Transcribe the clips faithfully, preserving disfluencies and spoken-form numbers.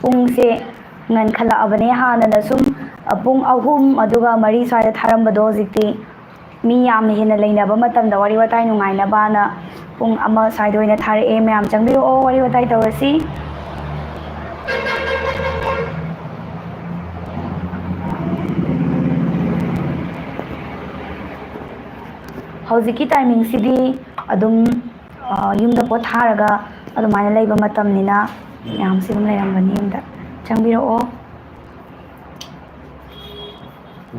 ꯄꯨꯡꯁꯦ ꯉꯟꯈꯠꯂꯛꯑꯕꯅꯦ꯫ ꯍꯥꯟꯅꯅ ꯁꯨꯝ, ꯑ, ꯄꯨꯡ ꯑꯍꯨꯝ ꯑꯗꯨꯒ ꯃꯔꯤ ꯁ꯭ꯋꯥꯏꯗ ꯊꯥꯔꯝꯕꯗꯣ, ꯍꯧꯖꯤꯛꯇꯤ ꯃꯤ ꯌꯥꯝꯅ ꯍꯦꯟꯅ ꯂꯩꯅꯕ ꯃꯇꯝꯗ ꯋꯥꯔꯤ ꯋꯥꯇꯥꯏ ꯅꯨꯡꯉꯥꯏꯅꯕꯅ ꯄꯨꯡ ꯑꯃ ꯁ꯭ꯋꯥꯏꯗ ꯑꯣꯏꯅ ꯊꯥꯔꯛꯑꯦ꯫ ꯃꯌꯥꯝ ꯆꯪꯕꯤꯔꯛꯑꯣ, ꯋꯥꯔꯤ ꯋꯥꯇꯥꯏ ꯇꯧꯔꯁꯤ꯫ ꯍꯧꯖꯤꯛꯀꯤ ꯇꯥꯏꯃꯤꯡꯁꯤꯗꯤ ꯑꯗꯨꯝ, ꯑ, ꯌꯨꯝꯗ ꯄꯣꯊꯥꯔꯒ ꯑꯗꯨꯃꯥꯏꯅ ꯂꯩꯕ ꯃꯇꯝꯅꯤꯅ ꯃꯌꯥꯝꯁꯤ ꯑꯗꯨꯝ ꯂꯩꯔꯝꯒꯅꯤ ꯌꯨꯝꯗ꯫ ꯆꯪꯕꯤꯔꯛꯑꯣ꯫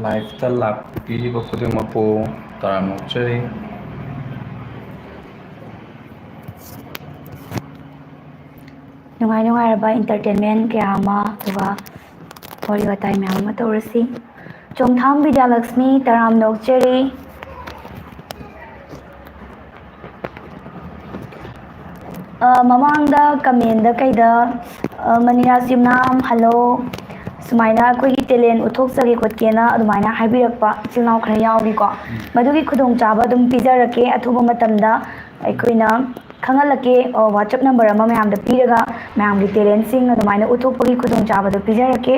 Live-ꯇ ꯂꯥꯛꯄꯤꯔꯤꯕ ꯈꯨꯗꯤꯡꯃꯛꯄꯨ ꯇꯔꯥꯝꯅ ꯑꯣꯛꯆꯔꯤ꯫ ꯅꯨꯡꯉꯥꯏ ꯅꯨꯡꯉꯥꯏꯔꯕ entertainment ꯀꯌꯥ ꯑꯃ, ꯑꯗꯨꯒ ꯋꯥꯔꯤ ꯋꯥꯇꯥꯏ ꯃꯌꯥꯝ ꯑꯃ ꯇꯧꯔꯁꯤ꯫ ꯆꯣꯡꯊꯥꯝ ꯕꯤꯗ꯭ꯌꯥꯂꯛꯁꯃꯤ, ꯇꯔꯥꯝꯅ ꯑꯣꯛꯆꯔꯤ꯫ ꯑ, ꯃꯃꯥꯡꯗ comment-ꯗ ꯀꯩꯗ, ꯑ, "ꯃꯅꯤꯔꯥꯖ ꯌꯨꯝꯅꯥꯝ, hello, ꯁꯨꯃꯥꯏꯅ ꯑꯩꯈꯣꯏꯒꯤ talent ꯎꯠꯊꯣꯛꯆꯒꯦ ꯈꯣꯠꯀꯦꯅ" ꯑꯗꯨꯃꯥꯏꯅ ꯍꯥꯏꯕꯤꯔꯛꯄ ꯏꯆꯤꯜ ꯏꯅꯥꯎ ꯈꯔ ꯌꯥꯎꯔꯤꯀꯣ꯫ ꯎꯝ꯫ ꯃꯗꯨꯒꯤ ꯈꯨꯗꯣꯡꯆꯥꯕ ꯑꯗꯨꯝ ꯄꯤꯖꯔꯛꯀꯦ꯫ ꯑꯊꯨꯕ ꯃꯇꯝꯗ ꯑꯩꯈꯣꯏꯅ ꯈꯪꯍꯜꯂꯛꯀꯦ꯫ ꯑ, WhatsApp number ꯑꯃ ꯃꯌꯥꯝꯗ ꯄꯤꯔꯒ ꯃꯌꯥꯝꯒꯤ talent-ꯁꯤꯡ ꯑꯗꯨꯃꯥꯏꯅ ꯎꯠꯊꯣꯛꯄꯒꯤ ꯈꯨꯗꯣꯡꯆꯥꯕꯗꯣ ꯄꯤꯖꯔꯛꯀꯦ꯫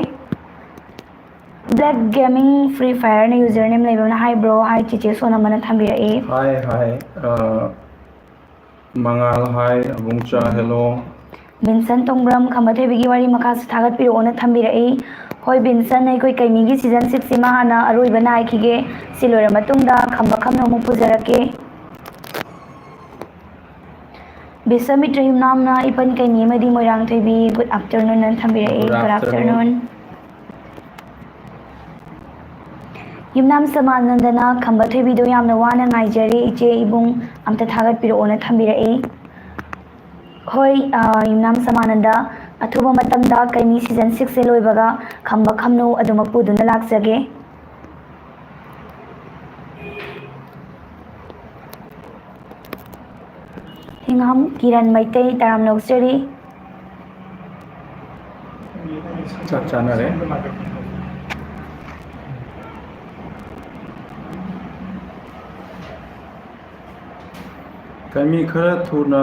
Black Gaming Free Fire-ꯅ user name ꯂꯩꯕ ꯑꯃꯅ ꯍꯥꯏꯕ꯭ꯔꯣ? ꯍꯥꯏ ꯆꯤꯆꯦ ꯁꯣꯅꯝ ꯑꯃꯅ ꯊꯝꯕꯤꯔꯛꯑꯦ꯫ ꯍꯥꯏ, ꯍꯥꯏ, ꯑ, ꯃꯉꯥꯜ ꯍꯥꯏ, ꯑꯕꯨꯡꯆꯥ, hello꯫ ꯕꯤꯟꯁꯟ ꯇꯣꯡꯕ꯭ꯔꯝ ꯈꯝꯕ ꯊꯣꯏꯕꯤꯒꯤ ꯋꯥꯔꯤ ꯃꯈꯥꯁꯨ ꯊꯥꯒꯠꯄꯤꯔꯛꯑꯣꯅ ꯊꯝꯕꯤꯔꯛꯏ꯫ ꯍꯣꯏ ꯕꯤꯟꯁꯟ, ꯑꯩꯈꯣꯏ ꯀꯩꯃꯤꯒꯤ season six-ꯁꯤꯃ ꯍꯥꯟꯅ ꯑꯔꯣꯏꯕ ꯅꯥꯏꯈꯤꯒꯦ꯫ ꯁꯤ ꯂꯣꯏꯔ ꯃꯇꯨꯡꯗ ꯈꯝꯕ ꯈꯝꯅ ꯑꯃꯨꯛ ꯄꯨꯖꯔꯛꯀꯦ꯫ ꯕꯤꯁ꯭ꯋꯥꯃꯤꯇ꯭ꯔ ꯌꯨꯝꯅꯥꯝꯅ "ꯏꯄꯟ ꯀꯩꯃꯤ ꯑꯃꯗꯤ ꯃꯣꯏꯔꯥꯡꯊꯣꯏꯕꯤ, good afternoon" ꯑꯅ ꯊꯝꯕꯤꯔꯛꯏ꯫ Good afternoon꯫ Good afternoon꯫ ꯌꯨꯝꯅꯥꯝ ꯁꯃꯥꯅꯟꯗꯅ "ꯈꯝꯕ ꯊꯣꯏꯕꯤꯗꯣ ꯌꯥꯝꯅ ꯋꯥꯅ ꯉꯥꯏꯖꯔꯤ, ꯏꯆꯦ ꯏꯕꯨꯡ ꯑꯝꯇ ꯊꯥꯒꯠꯄꯤꯔꯛꯑꯣꯅ" ꯊꯝꯕꯤꯔꯛꯏ꯫ ꯍꯣꯏ, ꯑ, ꯌꯨꯝꯅꯥꯝ ꯁꯃꯥꯅꯟꯗ, ꯑꯊꯨꯕ ꯃꯇꯝꯗ ꯀꯩꯃꯤ season six-ꯁꯦ ꯂꯣꯏꯕꯒ ꯈꯝꯕ ꯈꯝꯅꯨ ꯑꯗꯨꯃꯛ ꯄꯨꯗꯨꯅ ꯂꯥꯛꯆꯒꯦ꯫ ꯍꯤꯉꯥꯝ ꯀꯤꯔꯟ ꯃꯩꯇꯩ, ꯇꯔꯥꯝꯅ ꯑꯣꯛꯆꯔꯤ꯫ ꯆꯥꯛ ꯆꯥꯅꯔꯦ꯫ ꯀꯩꯃꯤ ꯈꯔ ꯊꯨꯅ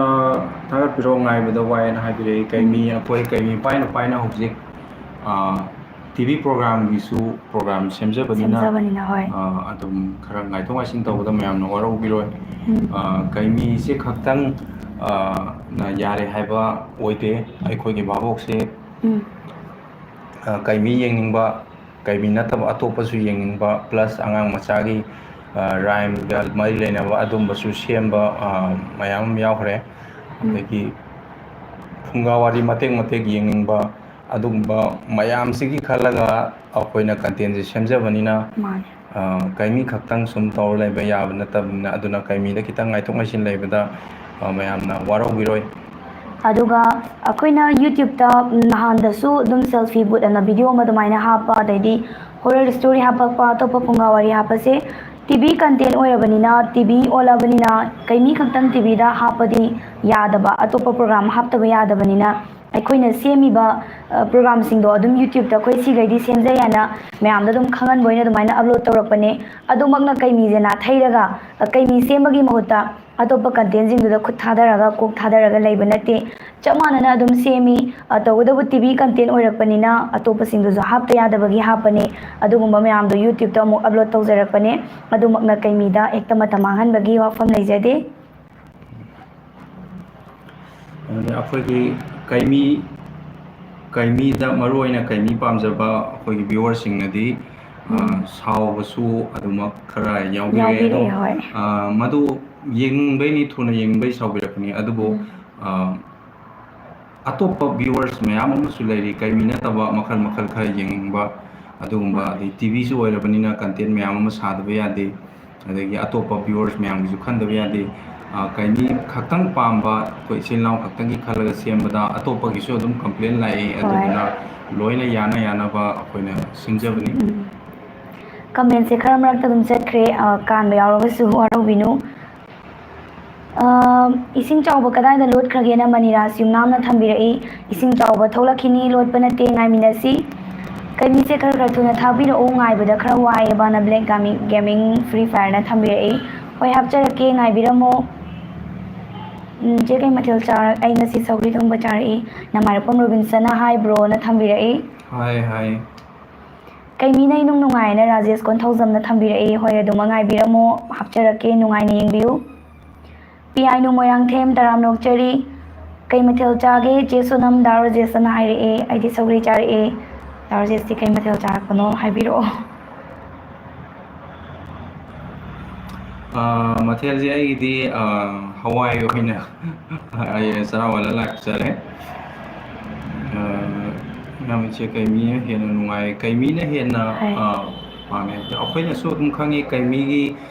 ꯊꯥꯒꯠꯄꯤꯔꯛꯑꯣ, ꯉꯥꯏꯕꯗ ꯋꯥꯏꯅ ꯍꯥꯏꯕꯤꯔꯛꯏ꯫ ꯀꯩꯃꯤ, ꯑꯩꯈꯣꯏ ꯀꯩꯃꯤ ꯄꯥꯏꯅ ꯄꯥꯏꯅ ꯍꯧꯖꯤꯛ ꯇꯤ ꯚꯤ ꯄ꯭ꯔꯣꯒ꯭ꯔꯥꯝꯒꯤꯁꯨ ꯄ꯭ꯔꯣꯒ꯭ꯔꯥꯝ ꯁꯦꯝꯖꯕꯅꯤꯅ, ꯁꯦꯝꯖꯕꯅꯤꯅ, ꯍꯣꯏ꯫ ꯑ, ꯑꯗꯨꯝ ꯈꯔ ꯉꯥꯏꯊꯣꯛ ꯉꯥꯏꯁꯤꯟ ꯇꯧꯕꯗ ꯃꯌꯥꯝꯅ ꯋꯥꯔꯧꯕꯤꯔꯣꯏ꯫ ꯎꯝ꯫ ꯑ, ꯀꯩꯃꯤꯁꯦ ꯈꯛꯇꯪ, ꯑ, ꯅ ꯌꯥꯔꯦ ꯍꯥꯏꯕ ꯑꯣꯏꯗꯦ꯫ ꯑꯩꯈꯣꯏꯒꯤ ꯚꯥꯕꯣꯛꯁꯦ, ꯎꯝ꯫ ꯑ, ꯀꯩꯃꯤ ꯌꯦꯡꯅꯤꯡꯕ, ꯀꯩꯃꯤ ꯅꯠꯇꯕ ꯑꯇꯣꯞꯄꯁꯨ ꯌꯦꯡꯅꯤꯡꯕ, plus ꯑꯉꯥꯡ ꯃꯆꯥꯒꯤ, ꯑ, rhymeꯒ ꯃꯔꯤ ꯂꯩꯅꯕ ꯑꯗꯨꯝꯕꯁꯨ ꯁꯦꯝꯕ, ꯑ, ꯃꯌꯥꯝ ꯑꯃ ꯌꯥꯎꯈ꯭ꯔꯦ꯫ ꯎꯝ꯫ ꯑꯗꯒꯤ ꯐꯨꯡꯒꯥ ꯋꯥꯔꯤ ꯃꯇꯦꯛ ꯃꯇꯦꯛ ꯌꯦꯡꯅꯤꯡꯕ, ꯑꯗꯨꯒꯨꯝꯕ ꯃꯌꯥꯝꯁꯤꯒꯤ ꯈꯜꯂꯒ ꯑꯩꯈꯣꯏꯅ contentꯁꯦ ꯁꯦꯝꯖꯕꯅꯤꯅ, ꯃꯥꯅꯦ꯫ ꯑ, ꯀꯩꯃꯤ ꯈꯛꯇꯪ ꯁꯨꯝ ꯇꯧꯔ ꯂꯩꯕ ꯌꯥꯕ ꯅꯠꯇꯕꯅꯤꯅ, ꯑꯗꯨꯅ ꯀꯩꯃꯤꯗ ꯈꯤꯇꯪ ꯉꯥꯏꯊꯣꯛ ꯉꯥꯏꯁꯤꯟ ꯂꯩꯕꯗ, ꯑ, ꯃꯌꯥꯝꯅ ꯋꯥꯔꯧꯕꯤꯔꯣꯏ꯫ ꯑꯗꯨꯒ ꯑꯩꯈꯣꯏꯅ YouTubeꯇ ꯅꯍꯥꯟꯗꯁꯨ ꯑꯗꯨꯝ selfie booth ꯑꯅ video ꯑꯃ ꯑꯗꯨꯃꯥꯏꯅ ꯍꯥꯞꯄ, ꯑꯗꯩꯗꯤ horror story ꯍꯥꯞꯄꯛꯄ, ꯑꯇꯣꯞꯄ ꯐꯨꯡꯒꯥ ꯋꯥꯔꯤ ꯍꯥꯞꯄꯁꯦ ꯇꯤ ꯚꯤ content ꯑꯣꯏꯔꯕꯅꯤꯅ, ꯇꯤ ꯚꯤ ꯑꯣꯜꯂꯕꯅꯤꯅ, ꯀꯩꯃꯤ ꯈꯛꯇꯪ ꯇꯤ ꯚꯤꯗ ꯍꯥꯞꯄꯗꯤ ꯌꯥꯗꯕ, ꯑꯇꯣꯞꯄ ꯄ꯭ꯔꯣꯒ꯭ꯔꯥꯝ ꯍꯥꯞꯇꯕ ꯌꯥꯗꯕꯅꯤꯅ, ꯑꯩꯈꯣꯏꯅ ꯁꯦꯝꯃꯤꯕ, ꯑ, ꯄ꯭ꯔꯣꯒ꯭ꯔꯥꯝꯁꯤꯡꯗꯣ ꯑꯗꯨꯝ YouTubeꯇ ꯑꯩꯈꯣꯏ ꯁꯤꯈꯩꯗꯤ ꯁꯦꯝꯖꯩ ꯍꯥꯏꯅ ꯃꯌꯥꯝꯗ ꯑꯗꯨꯝ ꯈꯪꯍꯟꯕ ꯑꯣꯏꯅ ꯑꯗꯨꯃꯥꯏꯅ upload ꯇꯧꯔꯛꯄꯅꯦ꯫ ꯑꯗꯨꯃꯛꯅ ꯀꯩꯃꯤꯁꯦ ꯅꯥꯊꯩꯔꯒ, ꯑ, ꯀꯩꯃꯤ ꯁꯦꯝꯕꯒꯤ ꯃꯍꯨꯠꯇ ꯑꯇꯣꯞꯄ contentꯁꯤꯡꯗꯨꯗ ꯈꯨꯠ ꯊꯥꯗꯔꯒ, ꯀꯣꯛ ꯊꯥꯗꯔꯒ ꯂꯩꯕ ꯅꯠꯇꯦ꯫ ꯆꯞ ꯃꯥꯟꯅꯅ ꯑꯗꯨꯝ ꯁꯦꯝꯃꯤ꯫ ꯑ, ꯇꯧꯕꯇꯕꯨ ꯇꯤ ꯚꯤ content ꯑꯣꯏꯔꯛꯄꯅꯤꯅ ꯑꯇꯣꯞꯄꯁꯤꯡꯗꯨꯁꯨ ꯍꯥꯞꯇ ꯌꯥꯗꯕꯒꯤ ꯍꯥꯞꯄꯅꯦ꯫ ꯑꯗꯨꯒꯨꯝꯕ ꯃꯌꯥꯝꯗꯣ YouTubeꯇ ꯑꯃꯨꯛ upload ꯇꯧꯖꯔꯛꯄꯅꯦ꯫ ꯑꯗꯨꯃꯛꯅ ꯀꯩꯃꯤꯗ ꯍꯦꯛꯇ ꯃꯇꯝ ꯃꯥꯡꯍꯟꯕꯒꯤ ꯋꯥꯐꯝ ꯂꯩꯖꯗꯦ꯫ ꯑꯗꯨꯅ ꯑꯩꯈꯣꯏꯒꯤ ꯀꯩꯃꯤ, ꯀꯩꯃꯤꯗ ꯃꯔꯨꯑꯣꯏꯅ ꯀꯩꯃꯤ ꯄꯥꯝꯖꯕ ꯑꯩꯈꯣꯏꯒꯤ viewerꯁꯤꯡꯅꯗꯤ, ꯑ, ꯎꯝ꯫ ꯁꯥꯎꯕꯁꯨ ꯑꯗꯨꯃꯛ ꯈꯔ ꯌꯥꯎꯕꯤꯔꯛꯑꯦ꯫ ꯑꯗꯣ, ꯌꯥꯎꯕꯤꯔꯛꯑꯦ, ꯍꯣꯏ꯫ ꯑ, ꯃꯗꯨ ꯌꯦꯡꯅꯤꯡꯕꯩꯅꯤ, ꯊꯨꯅ ꯌꯦꯡꯅꯤꯡꯕꯩ ꯁꯥꯎꯕꯤꯔꯛꯄꯅꯤ꯫ ꯑꯗꯨꯕꯨ, ꯎꯝ꯫ ꯑ, ꯑꯇꯣꯞꯄ viewers ꯃꯌꯥꯝ ꯑꯃꯁꯨ ꯂꯩꯔꯤ, ꯀꯩꯃꯤ ꯅꯠꯇꯕ ꯃꯈꯜ ꯃꯈꯜ ꯈꯔ ꯌꯦꯡꯅꯤꯡꯕ ꯑꯗꯨꯒꯨꯝꯕ, ꯃꯥꯅꯦ꯫ ꯑꯗꯩ ꯇꯤ ꯚꯤꯁꯨ ꯑꯣꯏꯔꯕꯅꯤꯅ content ꯃꯌꯥꯝ ꯑꯃ ꯁꯥꯗꯕ ꯌꯥꯗꯦ꯫ ꯑꯗꯒꯤ ꯑꯇꯣꯞꯄ viewers ꯃꯌꯥꯝꯒꯤꯁꯨ ꯈꯟꯗꯕ ꯌꯥꯗꯦ꯫ ꯑ, ꯀꯩꯃꯤ ꯈꯛꯇꯪ ꯄꯥꯝꯕ, ꯑꯩꯈꯣꯏ ꯏꯆꯤꯜ ꯏꯅꯥꯎ ꯈꯛꯇꯪꯒꯤ ꯈꯜꯂꯒ ꯁꯦꯝꯕꯗ ꯑꯇꯣꯞꯄꯒꯤꯁꯨ ꯑꯗꯨꯝ complain ꯂꯥꯛꯏ꯫ ꯍꯣꯏ꯫ ꯑꯗꯨꯗꯨꯅ ꯂꯣꯏꯅ ꯌꯥꯅ ꯌꯥꯅꯕ ꯑꯩꯈꯣꯏꯅ ꯁꯤꯟꯖꯕꯅꯤ꯫ ꯎꯝ꯫ Commentꯁꯦ ꯈꯔ ꯃꯔꯛꯇ ꯑꯗꯨꯝ ꯆꯠꯈ꯭ꯔꯦ, ꯑ, ꯀꯥꯟꯕ ꯌꯥꯎꯔꯒꯁꯨ ꯋꯥꯔꯧꯕꯤꯅꯨ꯫ ꯑ, ꯏꯁꯤꯡ ꯆꯥꯎꯕ ꯀꯗꯥꯏꯗ ꯂꯣꯠꯈ꯭ꯔꯒꯦꯅ ꯃꯅꯤꯔꯥꯖ ꯌꯨꯝꯅꯥꯝꯅ ꯊꯝꯕꯤꯔꯛꯏ꯫ ꯏꯁꯤꯡ ꯆꯥꯎꯕ ꯊꯣꯛꯂꯛꯈꯤꯅꯤ, ꯂꯣꯠꯄ ꯅꯠꯇꯦ, ꯉꯥꯏꯃꯤꯟꯅꯁꯤ꯫ ꯀꯩꯃꯤꯁꯦ ꯈꯔ ꯈꯔ ꯊꯨꯅ ꯊꯥꯕꯤꯔꯛꯎ, ꯉꯥꯏꯕꯗ ꯈꯔ ꯋꯥꯏꯑꯦꯕꯅ Black Gaming, Gaming Free Fireꯅ ꯊꯝꯕꯤꯔꯛꯏ꯫ ꯍꯣꯏ, ꯍꯥꯞꯆꯔꯛꯀꯦ, ꯉꯥꯏꯕꯤꯔꯝꯃꯣ꯫ ꯎꯝ, ꯆꯦ, ꯀꯩ ꯃꯊꯦꯜ ꯆꯥꯔ-, ꯑꯩ ꯉꯁꯤ ꯁꯧꯒ꯭ꯔꯤ ꯊꯣꯡꯕ ꯆꯥꯔꯛꯏ꯫ ꯅꯃꯥꯏꯔꯛꯄꯝ ꯔꯣꯕꯤꯟꯁꯟꯅ ꯍꯥꯏ ꯕ꯭ꯔꯣꯅ ꯊꯝꯕꯤꯔꯛꯏ꯫ ꯍꯥꯏ, ꯍꯥꯏ꯫ ꯀꯩ ꯃꯤꯅ ꯏꯅꯨꯡ ꯅꯨꯡꯉꯥꯏꯅ ꯔꯥꯖꯦꯁ ꯀꯣꯟꯊꯧꯖꯝꯅ ꯊꯝꯕꯤꯔꯛꯏ꯫ ꯍꯣꯏ, ꯑꯗꯨꯃꯛ ꯉꯥꯏꯕꯤꯔꯝꯃꯣ, ꯍꯥꯞꯆꯔꯛꯀꯦ, ꯅꯨꯡꯉꯥꯏꯅ ꯌꯦꯡꯕꯤꯌꯨ꯫ ꯄꯤꯌꯥꯏꯅꯨ ꯃꯣꯏꯔꯥꯡꯊꯦꯝ ꯇꯔꯥꯝꯅ ꯑꯣꯛꯆꯔꯤ꯫ ꯀꯩ ꯃꯊꯦꯜ ꯆꯥꯒꯦ ꯆꯦ ꯁꯣꯅꯝ? ꯗꯥ ꯔꯥꯖꯦꯁꯅ ꯍꯥꯏꯔꯛꯑꯦ, ꯑꯩꯗꯤ ꯁꯧꯒ꯭ꯔꯤ ꯆꯥꯔꯛꯑꯦ꯫ ꯗꯥ ꯔꯥꯖꯦꯁꯇꯤ ꯀꯩ ꯃꯊꯦꯜ ꯆꯥꯔꯛꯄꯅꯣ ꯍꯥꯏꯕꯤꯔꯛꯑꯣ꯫ ꯑꯥ, ꯃꯊꯦꯜꯁꯦ ꯑꯩꯒꯤꯗꯤ, ꯑꯥ, ꯍꯋꯥꯏ ꯑꯣꯏꯅ ꯑꯩ ꯆꯔꯥ ꯋꯥꯜꯂ ꯂꯥꯛꯆꯔꯦ꯫ ꯑꯥ, ꯏꯅꯥꯎ ꯏꯆꯦ, ꯀꯩ ꯃꯤꯅ ꯍꯦꯟꯅ ꯅꯨꯡꯉꯥꯏ, ꯀꯩ ꯃꯤꯅ ꯍꯦꯟꯅ, ꯍꯣꯏ꯫ ꯑꯥ, ꯄꯥꯝꯃꯦ ꯍꯥꯏꯕꯗ ꯑꯩꯈꯣꯏꯅꯁꯨ ꯑꯗꯨꯝ ꯈꯪꯉꯤ, ꯀꯩ ꯃꯤꯒꯤ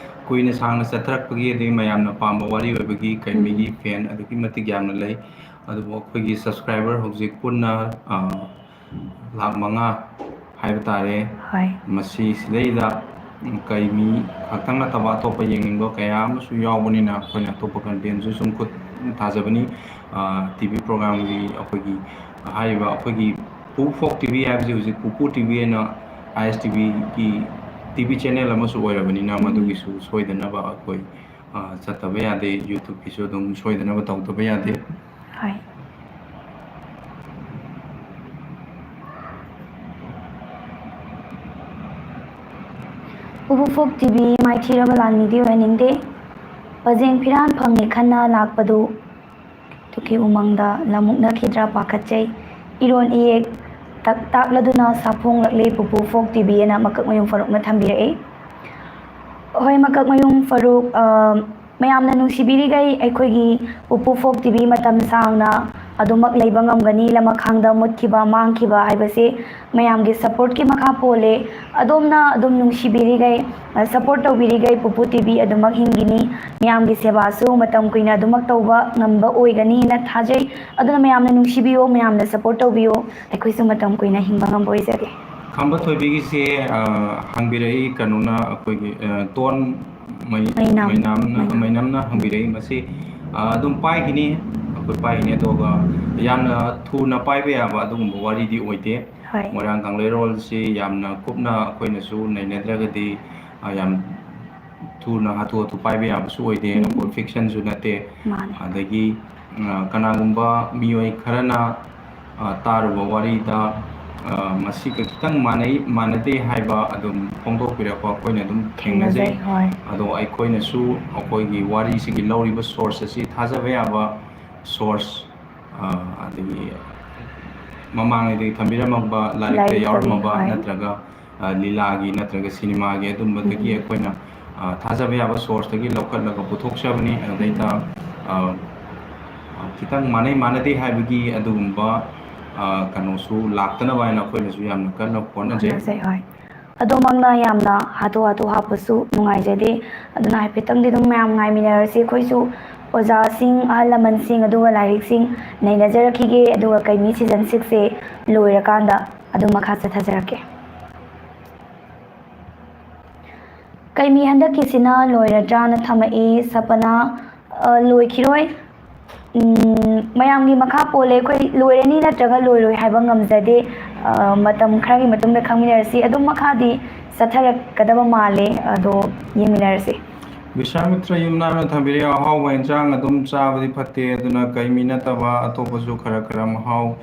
ꯀꯨꯏꯅ ꯁꯥꯡꯅ ꯆꯠꯊꯔꯛꯄꯒꯤ, ꯑꯗꯒꯤ ꯃꯌꯥꯝꯅ ꯄꯥꯝꯕ ꯋꯥꯔꯤ ꯑꯣꯏꯕꯒꯤ ꯀꯩ ꯃꯤꯒꯤ ꯎꯝ꯫ ꯐꯦꯟ ꯑꯗꯨꯛꯀꯤ ꯃꯇꯤꯛ ꯌꯥꯝꯅ ꯂꯩ꯫ ꯑꯗꯨꯕꯨ ꯑꯩꯈꯣꯏꯒꯤ ꯁꯕꯁꯀ꯭ꯔꯥꯏꯕꯔ ꯍꯧꯖꯤꯛ ꯄꯨꯟꯅ, ꯑꯥ, ꯂꯥꯈ ꯃꯉꯥ ꯍꯥꯏꯕ ꯇꯥꯔꯦ꯫ ꯍꯣꯏ꯫ ꯃꯁꯤꯁꯤꯗꯩꯗ ꯀꯩ ꯃꯤ ꯈꯛꯇꯪ ꯅꯠꯇꯕ ꯑꯇꯣꯞꯄ ꯌꯦꯡꯅꯤꯡꯕ ꯀꯌꯥ ꯑꯃꯁꯨ ꯌꯥꯎꯕꯅꯤꯅ ꯑꯩꯈꯣꯏꯅ ꯑꯇꯣꯞꯄ ꯀꯟꯇꯦꯟꯁꯨ ꯁꯨꯝ ꯈꯨꯠ ꯊꯥꯖꯕꯅꯤ꯫ ꯑꯥ, ꯇꯤ ꯚꯤ ꯄ꯭ꯔꯣꯒ꯭ꯔꯥꯝꯒꯤ ꯑꯩꯈꯣꯏꯒꯤ ꯍꯥꯏꯔꯤꯕ ꯑꯩꯈꯣꯏꯒꯤ ꯄꯨ ꯐꯣꯛ ꯇꯤ ꯚꯤ ꯍꯥꯏꯕꯁꯤ ꯍꯧꯖꯤꯛ ꯄꯨꯄꯨ ꯇꯤ ꯚꯤ ꯍꯥꯏꯅ ꯑꯥꯏ ꯑꯦꯁ ꯇꯤ ꯚꯤꯒꯤ ꯇꯤ ꯚꯤ ꯆꯦꯅꯦꯜ ꯑꯃꯁꯨ ꯑꯣꯏꯔꯕꯅꯤꯅ ꯎꯝ꯫ ꯃꯗꯨꯒꯤꯁꯨ ꯁꯣꯏꯗꯅꯕ ꯑꯩꯈꯣꯏ, ꯑꯥ, ꯆꯠꯇꯕ ꯌꯥꯗꯦ꯫ YouTube-ꯀꯤꯁꯨ ꯑꯗꯨꯝ ꯁꯣꯏꯗꯅꯕ ꯇꯧꯗꯕ ꯌꯥꯗꯦ꯫ ꯍꯣꯏ꯫ ꯎꯕꯨꯐꯣꯛ ꯇꯤ ꯚꯤ ꯃꯥꯏꯊꯤꯔꯕ ꯂꯥꯟꯃꯤꯗꯤ ꯑꯣꯏꯍꯟꯅꯤꯡꯗꯦ꯫ ꯄꯖꯦꯡ ꯐꯤꯔꯥꯟ ꯐꯪꯉꯦ ꯈꯟꯅ ꯂꯥꯛꯄꯗꯨ, ꯇꯨꯀꯤ ꯎꯃꯪꯗ ꯂꯝꯃꯨꯛꯅꯈꯤꯗ꯭ꯔꯥ ꯄꯥꯈꯠꯆꯩ꯫ ꯏꯔꯣꯟ ꯏꯌꯦꯛ ꯇꯛ ꯇꯥꯛꯂꯗꯨꯅ ꯁꯥꯐꯣꯡꯂꯛꯂꯤ ꯄꯨꯄꯨ ꯐꯣꯛ ꯇꯤ ꯚꯤ ꯑꯅ ꯃꯀꯛꯃꯌꯨꯝ ꯐꯥꯔꯨꯛꯅ ꯊꯝꯕꯤꯔꯛꯏ꯫ ꯍꯣꯏ, ꯃꯀꯛꯃꯌꯨꯝ ꯐꯥꯔꯨꯛ, ꯑ, ꯃꯌꯥꯝꯅ ꯅꯨꯡꯁꯤꯕꯤꯔꯤꯈꯩ ꯑꯩꯈꯣꯏꯒꯤ ꯄꯨꯄꯨ ꯐꯣꯛ ꯇꯤ ꯚꯤ ꯃꯇꯝ ꯁꯥꯡꯅ ꯑꯗꯨꯃꯛ ꯂꯩꯕ ꯉꯝꯒꯅꯤ꯫ ꯂꯃꯈꯥꯡꯗ ꯃꯨꯠꯈꯤꯕ, ꯃꯥꯡꯈꯤꯕ ꯍꯥꯏꯕꯁꯦ ꯃꯌꯥꯝꯒꯤ ꯁꯞꯄꯣꯔꯠꯀꯤ ꯃꯈꯥ ꯄꯣꯜꯂꯦ꯫ ꯑꯗꯣꯝꯅ ꯑꯗꯨꯝ ꯅꯨꯡꯁꯤꯕꯤꯔꯤꯈꯩ, ꯑ, ꯁꯞꯄꯣꯔꯠ ꯇꯧꯕꯤꯔꯤꯈꯩ ꯄꯨꯄꯨ ꯇꯤ ꯚꯤ ꯑꯗꯨꯃꯛ ꯍꯤꯡꯈꯤꯅꯤ꯫ ꯃꯌꯥꯝꯒꯤ ꯁꯦꯕꯥꯁꯨ ꯃꯇꯝ ꯀꯨꯏꯅ ꯑꯗꯨꯃꯛ ꯇꯧꯕ ꯉꯝꯕ ꯑꯣꯏꯒꯅꯤꯅ ꯊꯥꯖꯩ꯫ ꯑꯗꯨꯅ ꯃꯌꯥꯝꯅ ꯅꯨꯡꯁꯤꯕꯤꯌꯣ, ꯃꯌꯥꯝꯅ ꯁꯞꯄꯣꯔꯠ ꯇꯧꯕꯤꯌꯣ, ꯑꯩꯈꯣꯏꯁꯨ ꯃꯇꯝ ꯀꯨꯏꯅ ꯍꯤꯡꯕ ꯉꯝꯕ ꯑꯣꯏꯖꯒꯦ꯫ ꯈꯝꯕ ꯊꯣꯏꯕꯤꯒꯤꯁꯦ, ꯑ, ꯍꯪꯕꯤꯔꯛꯏ ꯀꯩꯅꯣꯅ ꯑꯩꯈꯣꯏꯒꯤ, ꯑ, ꯇꯣꯟ ꯃꯩ-, ꯃꯩꯅꯥꯝ꯫ ꯃꯩꯅꯥꯝꯅ, ꯃꯩꯅꯥꯝ꯫ ꯃꯩꯅꯥꯝꯅ ꯍꯪꯕꯤꯔꯛꯏ꯫ ꯃꯁꯤ, ꯑ, ꯑꯗꯨꯝ ꯄꯥꯏꯈꯤꯅꯤ, ꯑꯩꯈꯣꯏ ꯄꯥꯏꯈꯤꯅꯤ, ꯑꯗꯨꯒ ꯌꯥꯝꯅ ꯊꯨꯅ ꯄꯥꯏꯕ ꯌꯥꯕ ꯑꯗꯨꯒꯨꯝꯕ ꯋꯥꯔꯤꯗꯤ ꯑꯣꯏꯗꯦ꯫ ꯍꯣꯏ꯫ ꯃꯣꯏꯔꯥꯡ ꯀꯪꯂꯩꯔꯣꯜꯁꯤ ꯌꯥꯝꯅ ꯀꯨꯞꯅ ꯑꯩꯈꯣꯏꯅꯁꯨ ꯅꯩꯅꯗ꯭ꯔꯒꯗꯤ, ꯑ, ꯌꯥꯝ ꯊꯨꯅ ꯍꯥꯊꯨ ꯍꯥꯊꯨ ꯄꯥꯏꯕ ꯌꯥꯕꯁꯨ ꯑꯣꯏꯗꯦ꯫ ꯎꯝ꯫ ꯑꯩꯈꯣꯏ ꯐꯤꯛꯁꯟꯁꯨ ꯅꯠꯇꯦ꯫ ꯃꯥꯅꯦ꯫ ꯑꯗꯒꯤ, ꯑ, ꯀꯅꯥꯒꯨꯝꯕ ꯃꯤꯑꯣꯏ ꯈꯔꯅ, ꯑ, ꯇꯥꯔꯨꯕ ꯋꯥꯔꯤꯗ, ꯑ, ꯃꯁꯤꯒ ꯈꯤꯇꯪ ꯃꯥꯟꯅꯩ, ꯃꯥꯟꯅꯗꯦ ꯍꯥꯏꯕ ꯑꯗꯨꯝ ꯐꯣꯡꯗꯣꯛꯄꯤꯔꯛꯄ ꯑꯩꯈꯣꯏꯅ ꯑꯗꯨꯝ ꯊꯦꯡꯅꯖꯩ꯫ ꯊꯦꯡꯅꯖꯩ, ꯍꯣꯏ꯫ ꯑꯗꯣ ꯑꯩꯈꯣꯏꯅꯁꯨ ꯑꯩꯈꯣꯏꯒꯤ ꯋꯥꯔꯤꯁꯤꯒꯤ ꯂꯧꯔꯤꯕ source ꯑꯁꯤ ꯊꯥꯖꯕ ꯌꯥꯕ source, ꯑ, ꯑꯗꯒꯤ ꯃꯃꯥꯡꯉꯩꯗꯒꯤ ꯊꯝꯕꯤꯔꯝꯃꯕ ꯂꯥꯏꯔꯤꯛꯇ ꯂꯥꯏꯔꯤꯛꯇꯒꯤ, ꯌꯥꯎꯔꯝꯃꯕ ꯍꯣꯏ꯫ ꯅꯠꯇ꯭ꯔꯒ, ꯑ, ꯂꯤꯂꯥꯒꯤ ꯅꯠꯇ꯭ꯔꯒ ꯁꯤꯅꯦꯃꯥꯒꯤ ꯑꯗꯨꯝꯕꯗꯒꯤ ꯎꯝ꯫ ꯑꯩꯈꯣꯏꯅ, ꯑ, ꯊꯥꯖꯕ ꯌꯥꯕ source ꯇꯒꯤ ꯂꯧꯈꯠꯂꯒ ꯄꯨꯊꯣꯛꯆꯕꯅꯤ꯫ ꯑꯗꯩꯗ, ꯎꯝ꯫ ꯑ, ꯑ, ꯈꯤꯇꯪ ꯃꯥꯟꯅꯩ ꯃꯥꯟꯅꯗꯦ ꯍꯥꯏꯕꯒꯤ ꯑꯗꯨꯒꯨꯝꯕ, ꯑ, ꯀꯩꯅꯣꯁꯨ ꯂꯥꯛꯇꯅꯕ ꯍꯥꯏꯅ ꯑꯩꯈꯣꯏꯅꯁꯨ ꯌꯥꯝꯅ ꯀꯟꯅ ꯍꯣꯠꯅꯖꯩ꯫ ꯍꯣꯠꯅꯖꯩ, ꯍꯣꯏ꯫ ꯑꯗꯣꯃꯛꯅ ꯌꯥꯝꯅ ꯍꯥꯊꯨ ꯍꯥꯊꯨ ꯍꯥꯞꯄꯁꯨ ꯅꯨꯡꯉꯥꯏꯖꯗꯦ꯫ ꯑꯗꯨꯅ ꯍꯥꯏꯐꯦꯠꯇꯪꯗꯤ ꯑꯗꯨꯝ ꯃꯌꯥꯝ ꯉꯥꯏꯃꯤꯟꯅꯔꯁꯤ꯫ ꯑꯩꯈꯣꯏꯁꯨ ꯑꯣꯖꯥꯁꯤꯡ, ꯑꯍꯜ ꯂꯃꯟꯁꯤꯡ, ꯑꯗꯨꯒ ꯂꯥꯏꯔꯤꯛꯁꯤꯡ ꯅꯩꯅꯖꯔꯛꯈꯤꯒꯦ꯫ ꯑꯗꯨꯒ ꯀꯩꯃꯤ season six ꯁꯦ ꯂꯣꯏꯔꯀꯥꯟꯗ ꯑꯗꯨꯝ ꯃꯈꯥ ꯆꯠꯊꯖꯔꯛꯀꯦ꯫ ꯀꯩꯃꯤ ꯍꯟꯗꯛꯀꯤꯁꯤꯅ ꯂꯣꯏꯔꯗ꯭ꯔꯥꯅ ꯊꯝꯃꯛꯏ꯫ ꯁꯄꯅꯥ, ꯑ, ꯂꯣꯏꯈꯤꯔꯣꯏ꯫ ꯎꯝ, ꯃꯌꯥꯝꯒꯤ ꯃꯈꯥ ꯄꯣꯜꯂꯦ꯫ ꯑꯩꯈꯣꯏ ꯂꯣꯏꯔꯅꯤ ꯅꯠꯇ꯭ꯔꯒ ꯂꯣꯏꯔꯣꯏ ꯍꯥꯏꯕ ꯉꯝꯖꯗꯦ꯫ ꯑ, ꯃꯇꯝ ꯈꯔꯒꯤ ꯃꯇꯨꯡꯗ ꯈꯪꯃꯤꯟꯅꯔꯁꯤ꯫ ꯑꯗꯨꯝ ꯃꯈꯥꯗꯤ ꯆꯠꯊꯔꯛꯀꯗꯕ ꯃꯥꯜꯂꯦ꯫ ꯑꯗꯣ ꯌꯦꯡꯃꯤꯟꯅꯔꯁꯤ꯫ ꯕꯤꯁ꯭ꯋꯥꯃꯤꯇ꯭ꯔ ꯌꯨꯝꯅꯥꯝꯅ ꯊꯝꯕꯤꯔꯛꯑꯦ, "ꯑꯍꯥꯎꯕ ꯏꯟꯁꯥꯡ ꯑꯗꯨꯝ ꯆꯥꯕꯗꯤ ꯐꯠꯇꯦ, ꯑꯗꯨꯅ ꯀꯩꯃꯤ ꯅꯠꯇꯕ ꯑꯇꯣꯞꯄꯁꯨ ꯈꯔ ꯈꯔ ꯃꯍꯥꯎ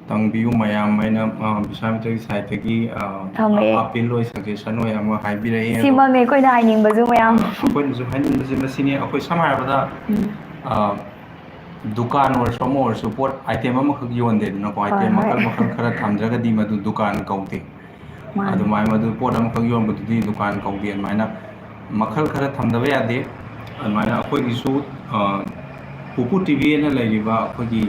ꯇꯪꯕꯤꯌꯨ ꯃꯌꯥꯝ" ꯍꯥꯏꯅ, ꯑ, ꯕꯤꯁ꯭ꯋꯥꯃꯤꯇ꯭ꯔꯒꯤ side ꯇꯒꯤ, ꯑ, ꯊꯝꯃꯛꯑꯦ꯫ Appeal ꯑꯣꯏ, suggestion ꯑꯣꯏ ꯑꯃ ꯍꯥꯏꯕꯤꯔꯛꯑꯦ꯫ ꯑꯗꯣ, ꯁꯤꯃꯛꯅꯦ ꯑꯩꯈꯣꯏꯅ ꯍꯥꯏꯅꯤꯡꯕꯁꯨ ꯃꯌꯥꯝ꯫ ꯑ, ꯑꯩꯈꯣꯏꯅꯁꯨ ꯍꯥꯏꯅꯤꯡꯕꯁꯦ ꯃꯁꯤꯅꯤ꯫ ꯑꯩꯈꯣꯏ ꯁꯝꯅ ꯍꯥꯏꯔꯕꯗ, ꯎꯝ꯫ ꯑ, ꯗꯨꯀꯥꯟ ꯑꯣꯏꯔꯁꯨ ꯑꯃ ꯑꯣꯏꯔꯁꯨ ꯄꯣꯠ item ꯑꯃꯈꯛ ꯌꯣꯟꯗꯦꯗꯅꯀꯣ, ꯍꯣꯏ, item ꯍꯣꯏ꯫ ꯃꯈꯜ ꯃꯈꯜ ꯈꯔ ꯊꯝꯗ꯭ꯔꯒꯗꯤ ꯃꯗꯨ ꯗꯨꯀꯥꯟ ꯀꯧꯗꯦ꯫ ꯃꯥꯅꯤ꯫ ꯑꯗꯨꯃꯥꯏꯅ ꯃꯗꯨ ꯄꯣꯠ ꯑꯃꯈꯛ ꯌꯣꯟꯕꯗꯨꯗꯤ ꯗꯨꯀꯥꯟ ꯀꯧꯗꯦ꯫ ꯑꯗꯨꯃꯥꯏꯅ ꯃꯈꯜ ꯈꯔ ꯊꯝꯗꯕ ꯌꯥꯗꯦ꯫ ꯑꯗꯨꯃꯥꯏꯅ ꯑꯩꯈꯣꯏꯒꯤꯁꯨ, ꯑ, ꯄꯨꯄꯨ ꯇꯤ ꯚꯤ ꯑꯅ ꯂꯩꯔꯤꯕ ꯑꯩꯈꯣꯏꯒꯤ,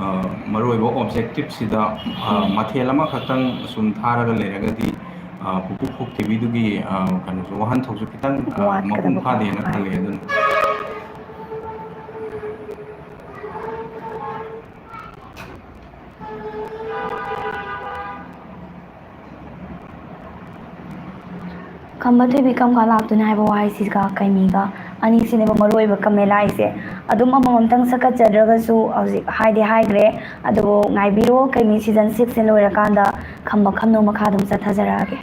ꯑ, ꯃꯔꯨꯑꯣꯏꯕ objective ꯁꯤꯗ, ꯑ, ꯎꯝ꯫ ꯃꯊꯦꯜ ꯑꯃꯈꯛꯇꯪ ꯁꯨꯝ ꯊꯥꯔꯒ ꯂꯩꯔꯒꯗꯤ, ꯑ, ꯄꯨꯄꯨ ꯐꯣꯛ ꯇꯤ ꯚꯤꯗꯨꯒꯤ, ꯑ, ꯀꯩꯅꯣꯁꯨ, ꯋꯥꯍꯟꯊꯣꯛꯁꯨ ꯈꯤꯇꯪ, ꯑ, ꯋꯥꯠꯀꯗꯕ ꯃꯄꯨꯡ ꯐꯥꯗꯦꯅ ꯍꯣꯏ꯫ ꯈꯜꯂꯦ꯫ ꯑꯗꯨꯅ ꯈꯝꯕ ꯊꯣꯏꯕꯤ ꯀꯝ ꯀꯥꯟ ꯂꯥꯛꯇꯣꯏꯅꯣ ꯍꯥꯏꯕ ꯋꯥꯍꯩꯁꯤꯒ ꯀꯩꯃꯤꯒ ꯑꯅꯤꯁꯤꯅꯦꯕ ꯃꯔꯨ ꯑꯣꯏꯕ ꯀꯃꯦꯟ ꯂꯥꯛꯏꯁꯦ꯫ ꯑꯗꯨꯝ ꯑꯃꯃꯝꯇꯪ ꯁꯛꯀꯠꯆꯗ꯭ꯔꯒꯁꯨ ꯍꯧꯖꯤꯛ ꯍꯥꯏꯗꯤ ꯍꯥꯏꯈ꯭ꯔꯦ꯫ ꯑꯗꯨꯕꯨ ꯉꯥꯏꯕꯤꯔꯣ, ꯀꯩꯃꯤ season six ꯁꯦ ꯂꯣꯏꯔꯀꯥꯟꯗ ꯈꯝꯕ ꯈꯝꯅꯧ ꯃꯈꯥ ꯑꯗꯨꯝ ꯆꯠꯊꯖꯔꯛꯑꯒꯦ꯫